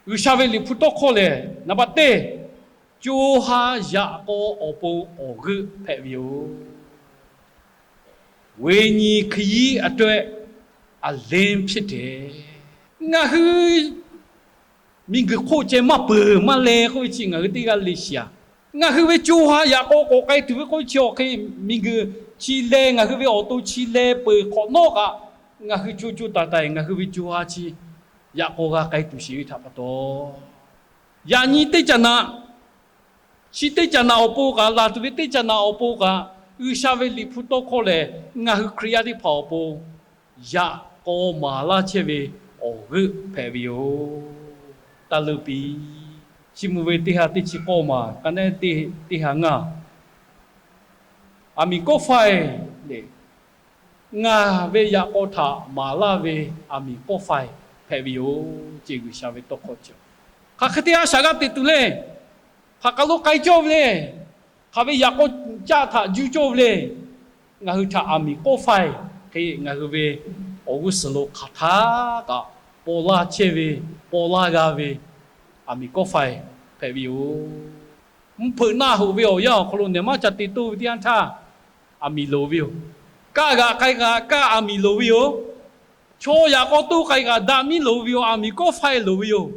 G'uiˬsha ve Liꞈ hpu tawˇ hkawˇ lehˬ, naˍ baꞈ teˇ, co ha yaꞈ k'aw awˬ pon awˬ g'euˆ hpehꞈ ve yoˬ. ဝိညာဉ်ခရီးအတွက် အလင်းဖြစ်တယ်. Ngaˬ hui miˬguiˬ hk'oˆ ceh maˇ peuˬ maˇ leh k'oˆ ve chi ngaˬ hui teˇ g'aˇ le shiˍ-aˬ. Ngaˬ hui ve co ha yaꞈ k'aw k'awꞈ k'ai tuˬ ve k'oˆ ve chi awˬ hk'e, miˬguiˬ chi leh ngaˬ hui ve awˬ to chi leh peuˬ hk'awꞈ nawˉ kaꞈ, ngaˬ hui co co taiˍ taiˍ ngaˬ hui ve co ha chi yaꞈ k'aw g'a k'ai tuˬ sheˍ ve htaꞈ pa taw, yaꞈ nyi teˇ caꞈ naꞈ, chi teˇ caꞈ naꞈ awˬ pon kaꞈ, laˬ tuˬ ve teˇ caꞈ naꞈ awˬ pon kaꞈ, G'uiˬsha ve Liꞈ hpu tawˇ hkawˇ lehˬ, ngaˬ hui Hkriꞈ yaˇ teˇ hpaˍ awˬ pon yaꞈ k'aw maˍ laˇ chehˇ ve awˬ g'euˆ hpehꞈ ve yoˬ. Taˇ leuˇ piˇ. Chiˇ mvuh ve teˇ ha teˇ chi k'awˇ maˬ ka naˉ teˇ, teˇ ha ngaˇ, aˬ miˍ kawˆ faiˇ lehˬ, ngaˬ ve yaꞈ k'aw htaꞈ maˍ laˇ ve aˬ miˍ kawˆ faiˇ hpehꞈ ve yoˬ ce. G'uiˬsha ve tawˇ hkawˇ chi hk'aˬ hk'e te a shaꞈ g'a teꞈ tuˬ le. Hk'aˬ kaˬ lo k'ai cawˇ ve le. Hk'aˬ ve yaꞈ k'aw caˆ htaꞈ juˇ cawˇ ve le. Ngaˬ hui htaꞈ aˬ miˍ kawˆ faiˇ hk'e ngaˬ hui ve awˬ g'uˇ suhˍ lo hk'aˬ htaˇ kaꞈ paw laˇ chehˇ ve, paw laˇ g'a ve aˬ miˍ kawˆ faiˇ hpehꞈ ve yoˬ. Mvuhˇ hpeuꞈ naˆ hoꞈ ve awˬ yanˇ awˬ hk'aw lo nehˬ maˇ ca te toˇ ve teˇ yanˇ htaˇ, aˬ miˍ loˍ ve yoˬ. Kaˇ g'aꞈ k'ai kaꞈ kaˇ aˬ miˍ loˍ ve yoˬ. Chaw yaꞈ k'aw toˇ k'ai kaꞈ daꞈ miˉ loˍ ve yoˬ. Aˬ miˍ kawˆ faiˇ loˍ ve yoˬ.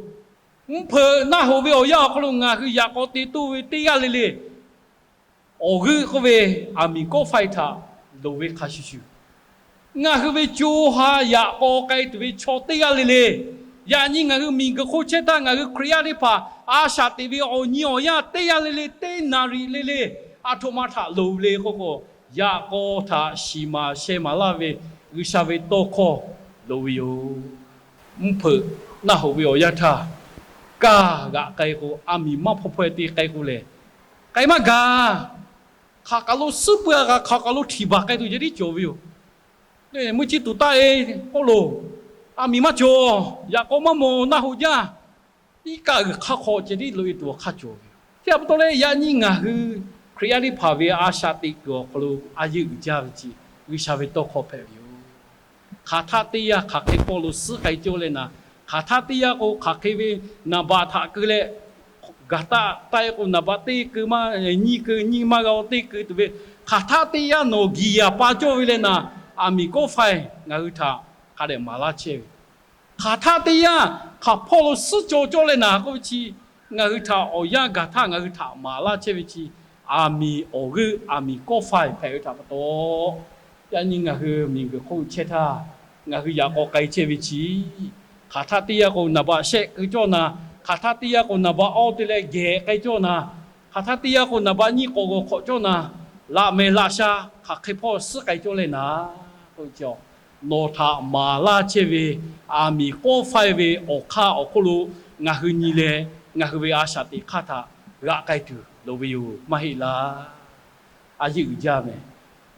Mvuhˇ hpeuꞈ naˆ hoꞈ ve awˬ yanˇ awˬ hk'aw lo ngaˬ hui yaꞈ k'aw te toˇ ve teˇ g'aˇ le le, awˬ g'euˆ k'oˆ ve aˬ miˍ kawˆ faiˇ htaꞈ loˍ ve hk'a shuˍ shuˍ, Ngaˬ hui ve co ha yaꞈ k'aw k'ai tuˬ ve chaw teˇ g'aˇ le le, yaꞈ nyi ngaˬ hui miˬguiˬ hk'oˆ chehˇ htaˇ ngaˬ hui Hkriꞈ yaˇ teˇ hpaˍ a shaꞈ teꞈ ve awˬ nyi awˬ yanˇ teˇ g'aˇ le le, teˇ naˍ riˍ le le, aˬ htoꞈ ma htaꞈ loˍ le k'oˆ k'o, yaꞈ k'aw htaꞈ shiˍ maˍ sheh maˍ laˇ ve G'uiˬsha ve tawˇ hkawˇ loˍ ve yoˬ. Mvuhˇ hpeuꞈ naˆ hoꞈ ve awˬ yanˇ htaˇ, kaˇ g'aꞈ k'ai k'o, aˬ miˍ maˇ hpawˇ hpawˇ te k'ai k'o lehˬ, k'ai maˇ gaˬ. Hk'aˬ kaˬ lo suhˉ peuˬ a kaꞈ hk'aˬ kaˬ lo htiˍ baˬ k'ai tuˬ ceh tiˉ cawˬ ve yoˬ. Meuˇ chi tuˬ taˆ e k'oˆ loˬ, aˬ miˍ maˇ cawˬ, yaꞈ k'aw maˇ mawˬ naˆ hoꞈ jaˇ. Iˉ kaˆ g'uiˬ hk'aˇ hk'aw ceh tiˉ loꞈ e tuˬ awˬ hk'aˇ cawˬ ve yoˬ. Chi htaꞈ pa taw leh yaꞈ nyi ngaˬ hui Hkriꞈ yaˇ teˇ hpaˍ ve a shaꞈ teꞈ kuiˬ awˬ hk'aw lo a yeˇ uiˍ jaˇ ve chi G'uiˬsha ve tawˇ hkawˇ hpehꞈ ve yoˬ. Hk'aˬ htaˆ teˇ yanˇ hk'aˬ hk'e hpawˇ lo suhˉ k'ai cawˇ leh naˍ, hk'aˬ htaˆ teˇ yanˇ k'o hk'aˬ hk'e ve naˍ baꞈ htaꞈ keu leh, gaˬ taˆ taˆ e k'o naˍ baꞈ teˇ keu maˇ nyiˇ keu, nyiˇ maˇ g'a teˇ keu tuˬ ve, hk'aˬ htaˆ teˇ yanˇ nawˬ giˬ yaˍ pa cawˇ ve leh naˍ, aˬ miˍ kawˆ faiˇ ngaˬ hui htaꞈ hk'a dehꞈ maˍ laˇ chehˇ ve, hk'aˬ htaˆ teˇ yanˇ hk'aˬ hpawˇ lo suhˉ cawˬ cawˇ leh naˍ k'oˆ ve chi, ngaˬ hui htaꞈ awˬ yanˇ gaˬ htaˇ ngaˬ hui htaꞈ maˍ laˇ chehˇ ve chi, aˬ miˍ awˬ g'euˆ aˬ miˍ kawˆ faiˇ hpehꞈ ve htaꞈ pa taw, yaꞈ nyi ngaˬ hui miˬguiˬ hk'oˆ chehˇ htaˇ, ngaˬ hui yaꞈ k'aw k'ai chehˇ ve chi, hk'aˬ htaˆ teˇ yanˇ k'o naˍ baꞈ shehˆ keu cawˇ naˍ, hk'aˬ htaˆ teˇ yanˇ k'o naˍ baꞈ awˇ te leh gehˬ k'ai cawˇ naˍ, hk'aˬ htaˆ teˇ yanˇ k'o naˍ baꞈ nyiˇ k'awꞈ g'awˬ hk'awꞈ cawˇ naˍ, laꞈ mehˍ laꞈ sha hk'aˬ hk'e hpawˇ suhˉ k'ai cawˇ leh naˍ, nawˬ htaꞈ maˍ laˇ chehˇ ve aˬ miˍ kawˆ faiˇ ve awˬ hk'aˇ awˬ hk'oˆ lo ngaˬ hui nyi leh, ngaˬ hui ve a shaꞈ teꞈ hk'aˇ htaꞈ g'aꞈ k'ai tuˬ loˍ ve yoˬ maˇ heˆ laˇ. A yeˇ uiˍ jaˇ mehˍ.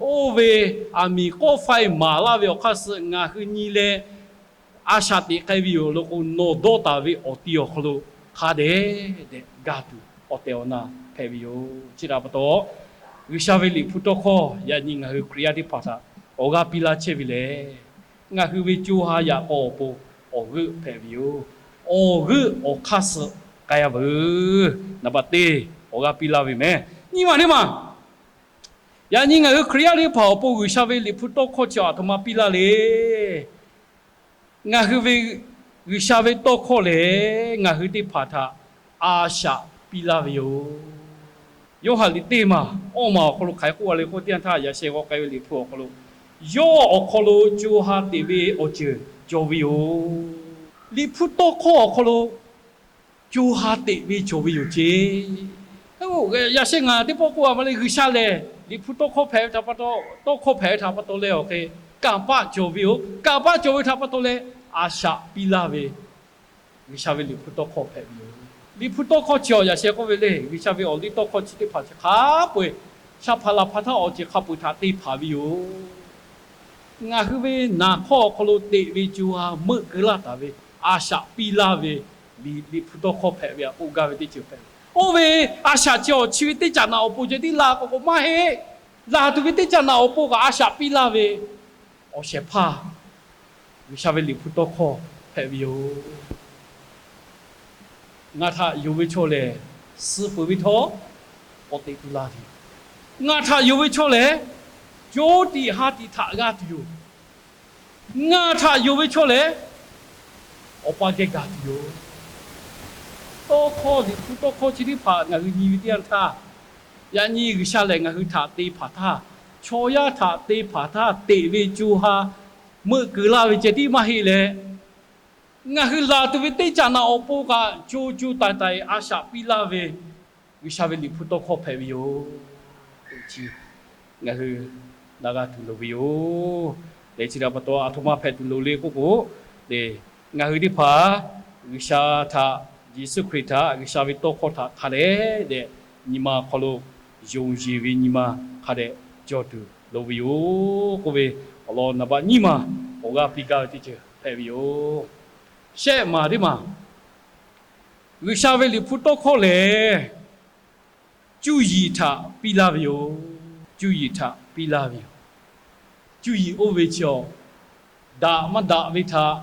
Oˇ ve aˬ miˍ kawˆ faiˇ maˍ laˇ ve awˬ hk'aˇ suh ngaˬ hui nyi leh a shaꞈ teꞈ k'ai ve yoˬ law k'o, nawˬ dawˇ taˍ ve awˬ ti awˬ hk'aw lo hk'a dehꞈ dehꞈ gaˬ tuˬ awˬ tehˬ awˬ na hpehꞈ ve yoˬ. Chi htaꞈ pa taw, G'uiˬsha ve Liꞈ hpu tawˇ hkawˇ yaꞈ nyi ngaˬ hui Hkriꞈ yaˇ teˇ hpaˍ htaꞈ awˬ g'aˇ piˇ laˇ chehˇ ve lehˬ, ngaˬ hui ve co ha yaꞈ k'aw awˬ pon awˬ g'euˆ hpehꞈ ve yoˬ. Awˬ g'euˆ awˬ hk'aˇ suh k'ai a veuˬ. Naˍ baꞈ teˇ awˬ g'aˇ piˇ laˇ ve mehˍ. Nyiˇ maˬ teˇ maˬ, yaꞈ nyi ngaˬ hui Hkriꞈ yaˇ teˇ hpaˍ awˬ pon G'uiˬsha ve Liꞈ hpu tawˇ hkawˇ chi aˬ htoꞈ ma piˇ laˇ le. Ngaˬ hui ve G'uiˬsha ve tawˇ hkawˇ lehˬ, ngaˬ hui teˇ hpaˍ htaꞈ a shaꞈ piˇ laˇ ve yoˬ. Yoˇhanˬ liꞈ teˇ maˬ awˇ maˬ awˬ hk'aw lo hk'aˬ hk'e k'oˆ a le k'oˆ teˇ yanˇ htaˇ, yaꞈ sheh g'aw k'ai ve Liꞈ hpu awˬ hk'aw lo, yawˇ awˬ hk'aw lo co ha teꞈ ve awˬ ceuˬ cawˬ ve yoˬ. Liꞈ hpu tawˇ hkawˇ awˬ hk'aw lo co ha teꞈ ve cawˬ ve yoˬ ceˇ. Yaꞈ sheh ngaˬ teˇ pawˆ k'oˆ a ma le, G'uiˬsha lehˬ Liꞈ hpu tawˇ hkawˇ hpehꞈ ve htaꞈ pa taw, tawˇ hkawˇ hpehꞈ ve htaꞈ pa taw leh awˬ hk'e kanˍ paˆ cawˬ ve yoˬ. Kanˍ paˆ cawˬ ve htaꞈ pa taw leh a shaꞈ piˇ laˇ ve, G'uiˬsha ve Liꞈ hpu tawˇ hkawˇ hpehꞈ ve yoˬ. Liꞈ hpu tawˇ hkawˇ chi awˬ yaꞈ sheh k'oˆ ve le, G'uiˬsha ve awˬ liˇ tawˇ hkawˇ chi teˇ hpaˍ chi hk'a peu-eˬ sha hpaˍ laˬ hpaˍ htaˇ awˬ ceuˬ hk'a peu-eˬ htaꞈ te hpanˍ ve yoˬ. Ngaˬ hui ve naˍ hk'awˇ awˬ hk'aw lo teꞈ ve co ha meuˆ keu laˇ taˍ ve, a shaꞈ piˇ laˇ ve, Liꞈ hpu tawˇ hkawˇ hpehꞈ ve htaꞈ k'oˆ gaˇ ve teˇ ceuˬ hpehꞈ ve. Oˇ ve a shaꞈ chi awˬ chi ve teˇ caꞈ naꞈ awˬ pon ceh tiˉ la k'o k'o maˇ heˆ. Laˬ tuˬ ve teˇ caꞈ naꞈ awˬ pon kaꞈ a shaꞈ piˇ laˇ ve awˬ shehˍ hpaˇ G'uiˬsha ve Liꞈ hpu tawˇ hkawˇ hpehꞈ ve yoˬ. Ngaˬ htaꞈ yonˍ ve chaw lehˬ, suh peuˬ ve htawˇ k'awꞈ teꞈ tu la tuˬ yoˬ. Ngaˬ htaꞈ yonˍ ve chaw lehˬ, co tiꞈ ha tiꞈ htaꞈ g'a tuˬ yoˬ. Ngaˬ htaꞈ yonˍ ve chaw lehˬ, awˬ pa geh gaˬ tuˬ yoˬ. Tawˇ hkawˇ, Liꞈ hpu tawˇ hkawˇ chi teˇ hpaˍ ngaˬ hui nyi ve teˇ yanˇ htaˇ, yaꞈ nyi G'uiˬsha lehˬ ngaˬ hui htaꞈ te hpanˍ htaˇ, chaw yaˇ htaꞈ te hpanˍ htaˇ teꞈ ve co ha meuˆ keu laˇ ve ceh tiˉ maˇ heˆ leh, ngaˬ hui laˬ tuˬ ve teˇ caꞈ naꞈ awˬ pon kaꞈ co co taiˍ taiˍ a shaꞈ piˇ laˇ ve G'uiˬsha ve Liꞈ hpu tawˇ hkawˇ hpehꞈ ve yoˬ. Ngaˬ hui na g'a tuˬ loˍ ve yoˬ. Leh chi htaꞈ pa taw aˬ htoꞈ ma hpehꞈ tuˬ loˍ le k'oˆ k'o, ngaˬ hui teˇ hpaˍ G'uiˬsha htaꞈ, Yeˍsuˆ Hkriꞈ htaꞈ, G'uiˬsha ve tawˇ hkawˇ htaꞈ hk'a dehꞈ dehꞈ nyi ma awˬ hk'aw lo yonˍ yeˬ ve nyi ma hk'a dehꞈ cawˬ tuˬ loˍ ve yoˬ k'oˆ ve, awˬ lawn naˍ baꞈ nyiˇ maˬ awˬ g'aˇ piˇ gaˇ ve teˇ ceuˬ hpehꞈ ve yoˬ. Shehˆ maˬ teˇ maˬ, G'uiˬsha ve Liꞈ hpu tawˇ hkawˇ lehˬ, cuˇ yiˍ htaꞈ piˇ laˇ ve yoˬ. Cuˇ yiˍ htaꞈ piˇ laˇ ve yoˬ. Cuˇ yiˍ oˇ ve chi awˬ, daꞈ maˇ daꞈ ve htaꞈ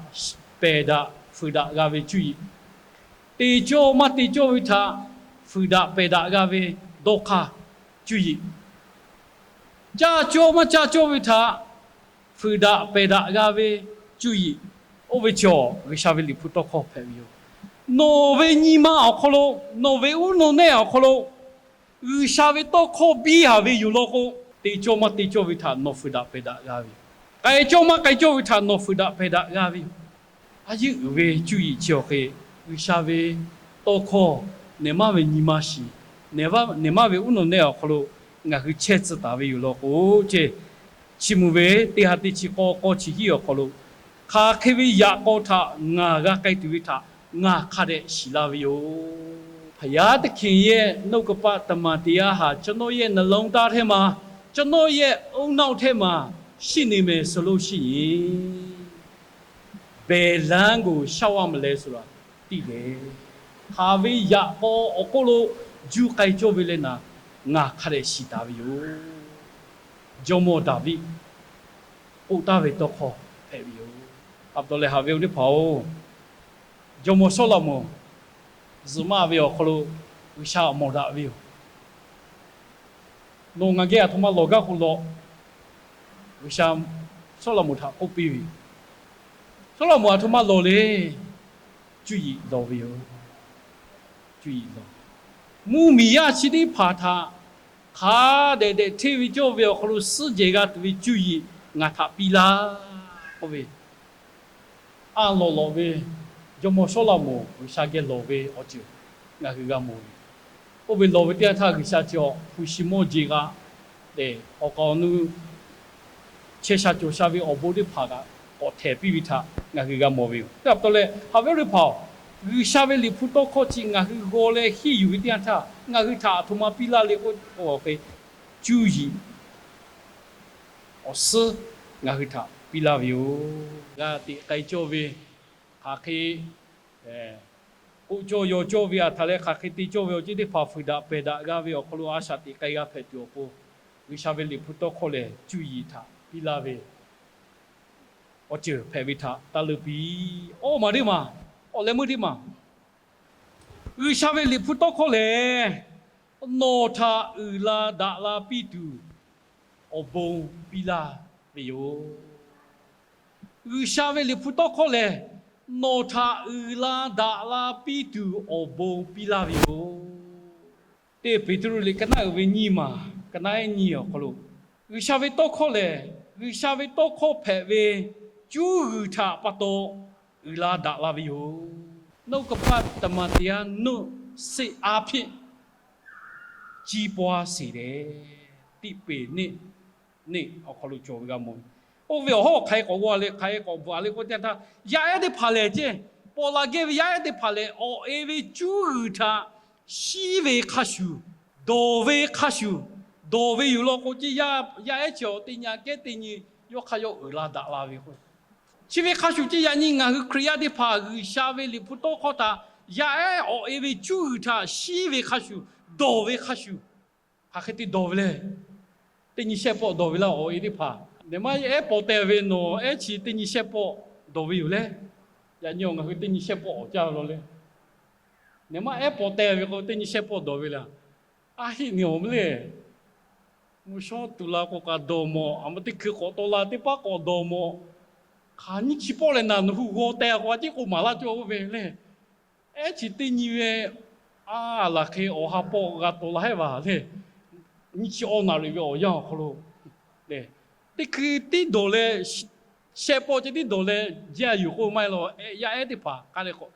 pehˬ daꞈ fuiˍ daꞈ g'a ve cuˇ yiˍ, te cawˇ maˇ te cawˇ ve htaꞈ fuiˍ daꞈ pehˬ daꞈ g'a ve dawˇ hk'aˇ cuˇ yiˍ, caˇ cawˇ maˇ caˇ cawˇ ve htaꞈ fuiˍ daꞈ pehˬ daꞈ g'a ve cuˇ yiˍ, oˇ ve chi awˬ G'uiˬsha ve Liꞈ hpu tawˇ hkawˇ hpehꞈ ve yoˬ. Nawˬ ve nyi ma awˬ hk'aw lo, nawˬ ve uˉ nawˬ nehˆ awˬ hk'aw lo G'uiˬsha ve tawˇ hkawˇ biˇ haˍ ve yoˬ law k'o, te cawˇ maˇ te cawˇ ve htaꞈ nawˬ fuiˍ daꞈ pehˬ daꞈ g'a ve yoˬ. K'ai cawˇ maˇ k'ai cawˇ ve htaꞈ nawˬ fuiˍ daꞈ hpehꞈ daꞈ g'a ve yoˬ. A yeˉ uiˍ ve cuˇ yiˍ chi awˬ hk'e, G'uiˬsha ve tawˇ hkawˇ nehˬ maˇ ve nyi ma shiˍ, nehˬ maˇ ve uˉ nawˬ nehˆ awˬ hk'aw lo ngaˬ hui chehˇ tcuh taˍ ve yoˬ law k'o, chi mvuh ve teˇ ha teˇ chi k'awˇ k'awˇ chi hiˉ awˬ hk'aw lo, hk'aˬ hk'e ve yaꞈ k'aw htaꞈ ngaˬ g'a k'ai tuˬ ve htaꞈ ngaˬ hk'a dehꞈ shiˍ la ve yoˬ. ဘုရားသခင်ရဲ့ နှုတ်ကပတ် သမ္မာတရားဟာ ကျွန်တော်ရဲ့ နှလုံးသားထဲမှာ, ကျွန်တော်ရဲ့ ဦးနှောက်ထဲမှာ ရှိနေမယ်ဆိုလို့ရှိရင် ဘယ်လမ်းကို လျှောက်ရမလဲဆိုတာ သိတယ်. Hk'aˬ ve yaꞈ k'aw awˬ hk'oˆ lo juˇ k'ai cawˇ ve leh naˍ, ngaˬ hk'a dehꞈ shiˍ taˍ ve yoˬ. Jawˇmawˇ Daˍviˆ k'oˆ taˍ ve tawˇ hkawˇ hpehꞈ ve yoˬ. A pa taw leh haꞈ ve awˬ teˇ hpaˍ-oˬ, jawˇmawˇ Sawˉlaꞈmonˍ zuhꞈ maˇ ve awˬ hk'aw lo G'uiˬsha mawˬ daꞈ ve yoˬ. Nawˬ ngaˬ geh aˬ htoꞈ ma lawˬ gaˇ k'o lawˬ. G'uiˬsha Sawˉlaꞈmonˍ htaꞈ k'oˆ piˇ ve yoˬ. Sawˉlaꞈmonˍ aˬ htoꞈ ma lawˬ le. Cuˇ yiˍ lawˬ ve yoˬ. Cuˇ yiˍ lawˬ. Mvuhˇmiˬ yaˇ chi teˇ hpaˍ htaꞈ hk'a dehꞈ dehꞈ hteˇ ve cawˇ ve awˬ hk'aw lo suhˉ jehˬ g'a tuˬ ve cuˇ yiˍ ngaˬ htaꞈ piˇ laˇ k'oˆ ve, a lawˬ lawꞈ ve jawˇmawˇ Sawˉlaꞈmonˍ G'uiˬsha geh lawˬ ve awˬ ceuˬ ngaˬ hui g'a mawˬ ve. Oˇ ve lawˬ ve teˇ yanˇ htaˇ G'uiˬsha chi awˬ hpu shi mawˇ jeˬ g'a tehꞈ awˬ k'aw awˬ nu chehˇ sha cawˬ sha ve awˬ bon teˇ hpaˍ kaꞈ k'awꞈ htehˍ piˇ ve htaꞈ ngaˬ hui g'a mawˬ ve yoˬ. Teˇ pa taw leh haꞈ ve awˬ teˇ hpaˍ-oˬ, G'uiˬsha ve Liꞈ hpu tawˇ hkawˇ chi ngaˬ hui g'aw leh henˇ yuˬ ve teˇ yanˇ htaˇ ngaˬ hui htaꞈ aˬ htoꞈ ma piˇ laˇ le k'oˆ k'o, cuˇ yiˍ awˬ suhˉ ngaˬ hui htaꞈ piˇ laˇ ve yoˬ. G'a teꞈ k'ai cawˇ ve hk'aˬ hk'e k'oˆ cawˇ yaw cawˇ ve aˬ htaꞈ leh hk'aˬ hk'e te cawˇ ve awˬ ceuˬ teˇ hpaˍ fuiˍ daꞈ pehˬ daꞈ g'a ve awˬ hk'aw lo a shaꞈ teꞈ k'ai g'a hpehꞈ tuˬ awˬ pon, G'uiˬsha ve Liꞈ hpu tawˇ hkawˇ lehˬ cuˇ yiˍ htaꞈ piˇ laˇ ve awˬ ceuˬ hpehꞈ ve htaꞈ taˇ leuˆ piˇ. Awˇ maˬ teˇ maˬ, awˬ leh meuˇ teˇ maˬ, G'uiˬsha ve Liꞈ hpu tawˇ hkawˇ lehˬ nawˬ htaꞈ uiˍ la daꞈ la piˇ tuˬ awˬ bon piˇ laˇ ve yoˬ. G'uiˬsha ve Liꞈ hpu tawˇ hkawˇ lehˬ nawˬ htaꞈ uiˍ la daꞈ la piˇ tuˬ awˬ bon piˇ laˇ ve yoˬ. Teˇ Peˍtruˆ liꞈ ka naˆ uiˍ ve nyiˇ maˬ, ka naˆ ehˉ nyiˇ awˬ hk'aw lo, G'uiˬsha ve tawˇ hkawˇ lehˬ G'uiˬsha ve tawˇ hkawˇ hpehꞈ ve cuˇ g'uiˬ htaꞈ pa taw uiˍ la daꞈ la ve yoˬ. နှုတ်ကပတ် သမ္မာတရား နှစ်ဆင့်အားဖြင့် ကြီးပွားစေတယ်. Tiˆ peˍ neˆ neˆ awˬ hk'aw lo cawˬ ve g'a mawˬ ve. Oˇ ve awˬ hawˉ hk'aˬ hk'e k'awꞈ g'aw le, hk'aˬ hk'e k'awꞈ bvuhꞈ le k'oˆ teˇ yanˇ htaˇ, yaˇ ehˉ teˇ hpaˍ lehˬ ceˇ, paw la geh ve yaˇ ehˉ teˇ hpaˍ lehˬ awˬ e ve cuˇ g'uiˬ htaꞈ shiˉ ve hk'a shuˍ, dawˬ ve hk'a shuˍ, dawˬ ve yoˬ law k'o ceˇ, yaˇ ehˉ chi awˬ teˇ nyi aꞈ kehˉ teˇ nyi yawˇ hk'a yawˇ uiˍ la daꞈ la ve k'o, chi ve hk'a shuˍ ceˇ, yaꞈ nyi ngaˬ hui Hkriꞈ yaˇ teˇ hpaˍ G'uiˬsha ve Liꞈ hpu tawˇ hkawˇ htaꞈ yaˇ ehˉ awˬ e ve cuˇ g'uiˬ htaꞈ shiˉ ve hk'a shuˍ, dawˬ ve hk'a shuˍ, hk'aˬ hk'e te dawˬ ve le. Teˇ nyi shehˆ pawˆ dawˬ ve laˇ awˬ e teˇ hpaˍ. Nehˬ maˇ ehˉ paw teh ve nawˬ ehˉ chi teˇ nyi shehˆ pawˆ dawˬ ve yoˬ le. Yaꞈ nyi ngaˬ hui teˇ nyi shehˆ pawˆ awˬ caˇ ve law le. Nehˬ maˇ ehˉ paw teh ve k'o teˇ nyi shehˆ pawˆ dawˬ ve le. A heˆ ni awˬ meuˇ le. Mvuhˇ shawˉ tuˬ la k'o kaꞈ dawˬ mawˬ, aˬ ma teˇ hkui k'awꞈ taw la teˇ paˉ k'awꞈ dawˬ mawˬ. Hk'aˬ nyiˇ chi pawˆ leh naˬ nawˬ hui g'aw teh k'o a ciˉ k'o maˍ laˇ cawˇ ve le. Ehˉ chi teˇ nyi ve a laˬ hk'e awˬ ha pawˆ g'a taw la hehˉ vaˬ le. Nyiˇ chi awˬ naˍ riˍ ve awˬ yanˇ awˬ hk'aw lo le, teˇ hkui tiˉ dawˬ leh, shehˆ pawˆ ceh tiˉ dawˬ leh jaˇ yuˬ k'o maˇ heˆ law. Yaˇ ehˉ teˇ hpaˍ hk'a dehꞈ k'awꞈ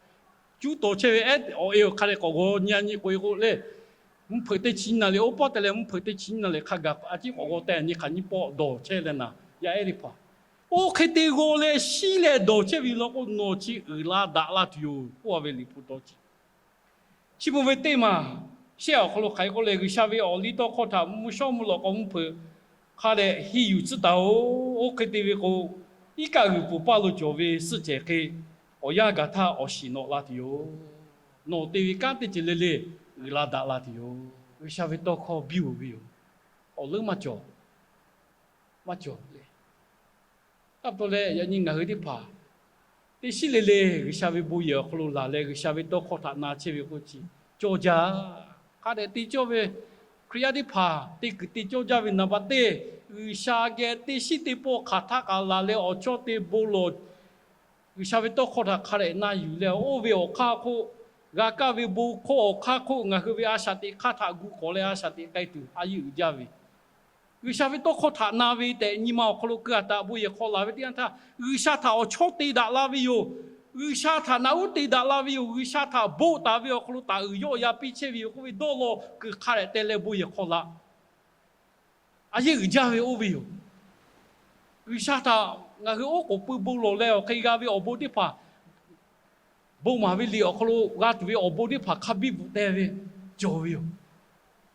cuˉ taw chehˇ ve, awˬ e hk'a dehꞈ k'awꞈ g'aw nyi a nyi k'oꞈ e k'o le. Mvuhˇ hpeuꞈ teˇ chi nyi naˬ le, oˇ pawˆ te leh mvuhˇ hpeuꞈ teˇ chi nyi naˬ le hk'a gaˬ a ciˉ k'awꞈ g'aw teh nyi hk'aˬ nyiˇ pawˆ dawˬ chehˇ leh naˬ yaˇ ehˉ teˇ hpaˍ. Oˇ hk'e te g'aw leh shiˉ leh dawˬ chehˇ ve law k'o nawˬ chi uiˍ la daꞈ la tuˬ yoˬ k'oˆ a ve Liꞈ hpu tawˇ chi. Chi mvuh ve teˇ maˬ shehˆ awˬ hk'aw lo hk'aˬ hk'e k'oˆ leh, G'uiˬsha ve awˬ liˇ tawˇ hkawˇ htaꞈ mvuhˇ shawˉ mvuhˇ lawꞈ k'aw mvuhˇ hpeuꞈ hk'a dehꞈ henˇ yuˬ tcuhˉ taˍ-oˬ. Oˇ hk'e te ve k'o, iˉ kaˆ g'uiˬ peuˬ paˇ lo cawˬ ve suhˆ cehˬ hk'e awˬ yanˇ gaˬ htaˇ awˬ shiˍ nawꞈ la tuˬ yoˬ. Nawˬ te ve kanˉ teˇ ceuˬ le le uiˍ la daꞈ la tuˬ yoˬ. G'uiˬsha ve tawˇ hkawˇ biˇ oˬ ve yoˬ. Awˬ leuˉ maˇ cawˬ, maˇ cawˬ le. Taˇ pa taw leh yaꞈ nyi ngaˬ hui teˇ hpaˍ teˇ shiˉ le le G'uiˬsha ve bon yehˬ awˬ hk'aw lo laˬ leh G'uiˬsha ve tawˇ hkawˇ htaꞈ na chehˇ ve k'o chi cawˇ jaˇ. Hk'a dehꞈ te cawˇ ve Hkriꞈ yaˇ teˇ hpaˍ te kuiˬ te cawˇ jaˇ ve naˍ baˬ teˇ, G'uiˬsha geh teˇ shiˉ teˇ pawˆ hk'aˬ htaˆ kaꞈ laˬ leh awˬ chawˇ te bon lawˬ G'uiˬsha ve tawˇ hkawˇ htaꞈ hk'a dehꞈ na yuˬ leh, oˇ ve awˬ hk'aˇ hk'oˆ, g'a kaˇ ve bon hkawˇ awˬ hk'aˇ hk'oˆ, ngaˬ hui ve a shaꞈ teꞈ hk'aˇ htaꞈ gu k'awꞈ leh a shaꞈ teꞈ k'ai tuˬ a yeˇ uiˍ jaˇ ve, G'uiˬsha ve tawˇ hkawˇ htaꞈ na ve tehꞈ nyi ma awˬ hk'aw lo keu a taꞈ bon yehˬ hk'aw laˬ ve teˇ yanˇ htaˇ, G'uiˬsha htaꞈ awˬ chawˇ te daꞈ la ve yoˬ. G'uiˬsha htaꞈ naꞈ uˉ te daꞈ la ve yoˬ. G'uiˬsha htaꞈ boˆ taˍ ve awˬ hk'aw lo taˍ uiˍ yawˆ ya piˇ chehˇ ve yoˬ k'oˆ ve dawˇ law kuiˬ hk'a dehꞈ teh leh bon yehˬ hk'aw laˬ. A yehˉ uiˍ jaˇ ve oˇ ve yoˬ. G'uiˬsha htaꞈ ngaˬ hui oˉ k'oˍ pui bon lawˬ leh awˬ hk'e g'a ve awˬ bon teˇ hpaˍ, bon maˍ ve liꞈ awˬ hk'aw lo g'a tuˬ ve awˬ bon teˇ hpaˍ hk'a biˇ bvuhꞈ teh ve cawˬ ve yoˬ.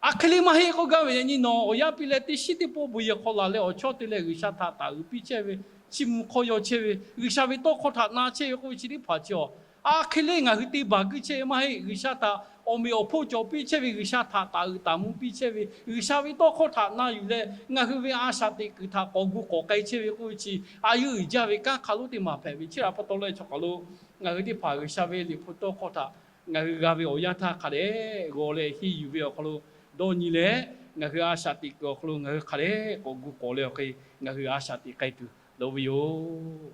A hk'e le maˇ heˆ k'oˆ gaˇ ve yaꞈ nyi nawˬ awˬ yanˇ piˇ leh teˇ shiˉ teˇ pawˆ bon yehˬ hk'aw laˬ leh awˬ chawˇ te leh G'uiˬsha htaꞈ taˍ uiˍ piˇ chehˇ ve, chiˇ mvuh hk'awˇ yaw chehˇ ve, G'uiˬsha ve tawˇ hkawˇ htaꞈ na chehˇ ve k'oˆ ve chi teˇ hpaˍ chi awˬ, a hk'e le ngaˬ hui te baˬ guiˇ chehˇ ve maˇ heˆ. G'uiˬsha htaꞈ awˬ meꞈ awˬ hponˇ cawˬ piˇ chehˇ ve, G'uiˬsha htaꞈ taˍ uiˍ taˍ mvuh piˇ chehˇ ve, G'uiˬsha ve tawˇ hkawˇ htaꞈ na yuˬ leh ngaˬ hui ve a shaꞈ teꞈ kuiˬ htaꞈ k'awꞈ gu k'awꞈ k'ai chehˇ ve k'oˆ ve chi, a yehˉ uiˍ jaˇ ve kanˉ hk'a lonˉ teˇ maˬ hpehꞈ ve chi htaꞈ pa taw leh chaw hk'aˬ lo ngaˬ hui teˇ hpaˍ G'uiˬsha ve liꞈ hpu tawˇ hkawˇ htaꞈ ngaˬ hui g'a ve awˬ yanˇ htaˇ hk'a dehꞈ g'aw leh henˇ yuˬ ve awˬ hk'aw lo dawˇ nyi leh, ngaˬ hui a shaꞈ teꞈ kuiˬ awˬ hk'aw lo ngaˬ hui hk'a dehꞈ k'awꞈ gu k'awꞈ leh awˬ hk'e ngaˬ hui a shaꞈ teꞈ k'ai tuˬ loˍ ve yoˬ.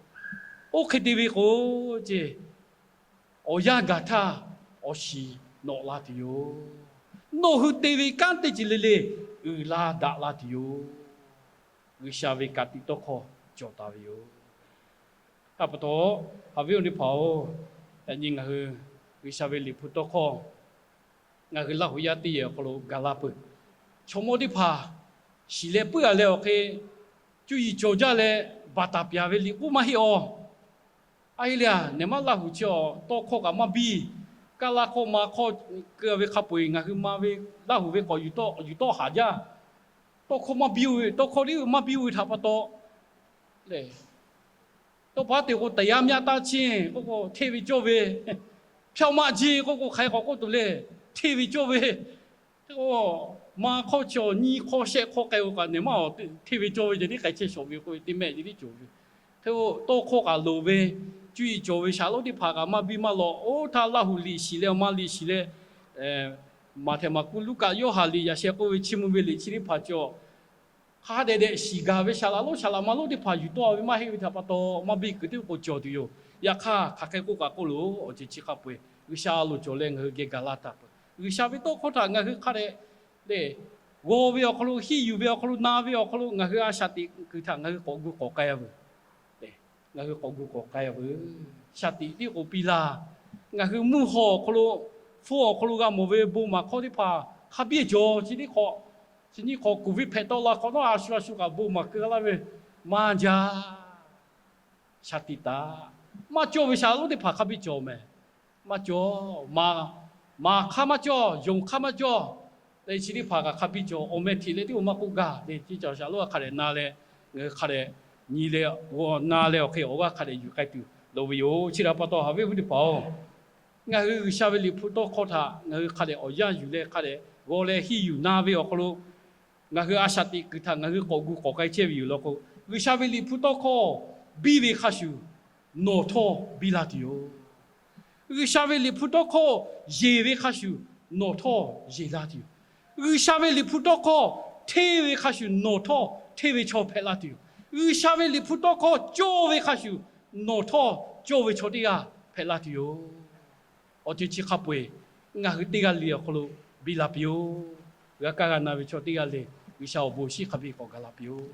Oˇ hk'e te ve k'o, ceˇ, awˬ yanˇ gaˬ htaˇ awˬ shiˍ nawꞈ la tuˬ yoˬ. Nawˬ hui te ve kanˉ teˇ ceuˬ le le uiˍ la daꞈ la tuˬ yoˬ. G'uiˬsha ve ka tiꞈ tawˇ hkawˇ cawˬ taˍ ve yoˬ. Hk'a pa taw, haꞈ ve awˬ teˇ hpaˍ-oˬ, yaꞈ nyi ngaˬ hui G'uiˬsha ve liꞈ hpu tawˇ hkawˇ ngaˬ hui Laˇ huˍ yaˇ teˇ yehˬ awˬ hk'aw lo gaˬ la peuˬ. Chaw mawˇ teˇ hpaˍ shiˍ leh puiˉ a leh awˬ hk'e cuˇ yiˍ cawˬ jaˇ leh baˬ taˍ pyaˍ ve liꞈ k'oˆ maˇ heˆ awˬ. A heˆ le a, nehˬ maˇ Laˇ huˍ chi awˬ tawˇ hkawˇ kaꞈ maˇ biˇ, kaˇ laˇ hkawˇ ma hkawˇ keu ve hk'a peu-eˬ ngaˬ hui ma ve Laˇ huˍ ve k'awꞈ yuˬ tawˆ haˍ jaˇ. Tawˇ hkawˇ maˇ biˇ-o ve, tawˇ hkawˇ liˇ maˇ biˇ-o ve htaꞈ pa taw lehˬ, tawˇ pa te k'o, တရားမျှတခြင်း k'oˆ k'o hteˇ ve cawˇ ve, ဖြောင့်မတ်ခြင်း k'oˆ k'o hk'aˬ hk'e k'awꞈ k'oˆ tuˬ le, hteˇ ve cawˇ ve. Hk'e k'o, ma hk'awˇ chi awˬ nyiˇ hk'awˇ shehˆ hk'awˇ k'ai-o kaꞈ nehˬ maˇ awˬ hteˇ ve cawˇ ve ceh tiˉ k'ai chehˇ shawˍ ve k'oˆ ve teˇ mehˆ ceh tiˉ cawˬ ve. Hk'e k'o, tawˇ hkawˇ kaꞈ loˍ ve, cuˇ yiˍ cawˬ ve shaˍ lonˉ teˇ hpaˍ kaꞈ maˇ biˇ maˇ lawꞈ. Oˇ htaˇ Laˇ huˍ liꞈ shiˍ leh awˬ ma liꞈ shiˍ leh, Maꞈhtehˍ, Maˍkuˆ, Luˉkaꞈ, Yoˇhanˬ liꞈ yaꞈ sheh k'oˆ ve chiˇ mvuh ve liꞈ chi teˇ hpaˍ cawˬ hk'a dehꞈ dehꞈ shiˍ gaˬ ve shaˍ laꞈ lonˉ shaˍ laꞈ ma lonˉ teˇ hpaˍ yuˬ tawˆ ve maˇ heˆ ve htaꞈ pa taw, maˇ biˇ kuiˬ teˇ k'o cawˬ tuˬ yoˬ. Yaꞈ hk'aˇ, hk'aˬ hk'e k'oˆ kaꞈ k'oˆ loˬ, awˬ ceuˬ chi hk'a peu-eˬ G'uiˬsha a loˍ cawˬ leh ngaˬ hui geh gaˬ la taˍ peuˬ. G'uiˬsha ve tawˇ hkawˇ htaꞈ ngaˬ hui hk'a dehꞈ lehˬ, g'aw ve awˬ hk'aw lo, henˇ yuˬ ve awˬ hk'aw lo, na ve awˬ hk'aw lo ngaˬ hui a shaꞈ teꞈ kuiˬ htaꞈ ngaˬ hui k'awꞈ gu k'awꞈ k'ai-a veuˬ. Ngaˬ hui k'awꞈ gu k'awꞈ k'ai-a veuˬ. Shaˍ tiꞈ tiˉ k'oˍ piˇ laˇ. Ngaˬ hui mvuhˇ haw awˬ hk'aw lo, hpfuhˇ awˬ hk'aw lo g'a mawˬ ve bon maˍ hkawˇ teˇ hpaˍ hk'a biˇ cawˬ. Chi teˇ hk'awꞈ, chi nyiˇ hk'awꞈ k'oˍ viˉ hpehꞈ tawˆ la hk'awꞈ nawˉ, a shu a shu kaꞈ bon maˍ keu laˇ ve maˇ jaˇ. Shaˍ tiꞈ taˍ, maˇ cawˇ ve shaˍ lonˉ teˇ hpaˍ hk'a biˇ cawˬ mehˍ. Maˇ cawˇ, maˍ, maˍ hk'aˇ maˇ cawˇ, yonˍ hk'aˇ maˇ cawˇ. Leh chi teˇ hpaˍ kaꞈ hk'a biˇ cawˬ. Awˬ meh hteꞈ leh teˇ maˇ k'oˆ gaˇ le. Chi cawˬ shaˍ lonˉ a hk'a dehꞈ na leh, ngaˬ hui hk'a dehꞈ nyi leh, na leh awˬ hk'e awˬ g'aˇ hk'a dehꞈ yuˬ k'ai tuˬ loˍ ve yoˬ. Chi htaꞈ pa taw haꞈ ve awˬ viˉ teˇ hpaˍ-oˬ, ngaˬ hui G'uiˬsha ve liꞈ hpu tawˇ hkawˇ htaꞈ ngaˬ hui hk'a dehꞈ awˬ yanˇ yuˬ leh hk'a dehꞈ g'aw leh henˇ yuˬ na ve awˬ hk'aw lo, ngaˬ hui a shaꞈ teꞈ kuiˬ htaꞈ ngaˬ hui k'awꞈ gu k'awꞈ k'ai chehˇ ve yoˬ law k'o, G'uiˬsha ve liꞈ hpu tawˇ hkawˇ biˇ ve hk'a shuˍ nawˬ htawˇ biˇ la tuˬ yoˬ. G'uiˬsha ve liꞈ hpu tawˇ hkawˇ yeˬ ve hk'a shuˍ nawˬ htawˇ yeˬ la tuˬ yoˬ. G'uiˬsha ve liꞈ hpu tawˇ hkawˇ hteˇ ve hk'a shuˍ nawˬ htawˇ hteˇ ve chaw hpehꞈ la tuˬ yoˬ. G'uiˬsha ve liꞈ hpu tawˇ hkawˇ cawˇ ve hk'a shuˍ nawˬ htawˇ cawˇ ve chaw teˇ g'aˇ hpehꞈ la tuˬ yoˬ. Awˬ ceuˬ chi hk'a peu-eˬ ngaˬ hui teˇ g'aˇ le awˬ hk'aw lo biˇ la piˇ-oˆ. G'a kaˇ g'a na ve chaw teˇ g'aˇ le, G'uiˬsha awˬ bon awˬ shinˉ hk'a biˇ k'awꞈ gaˬ la piˇ-oˆ.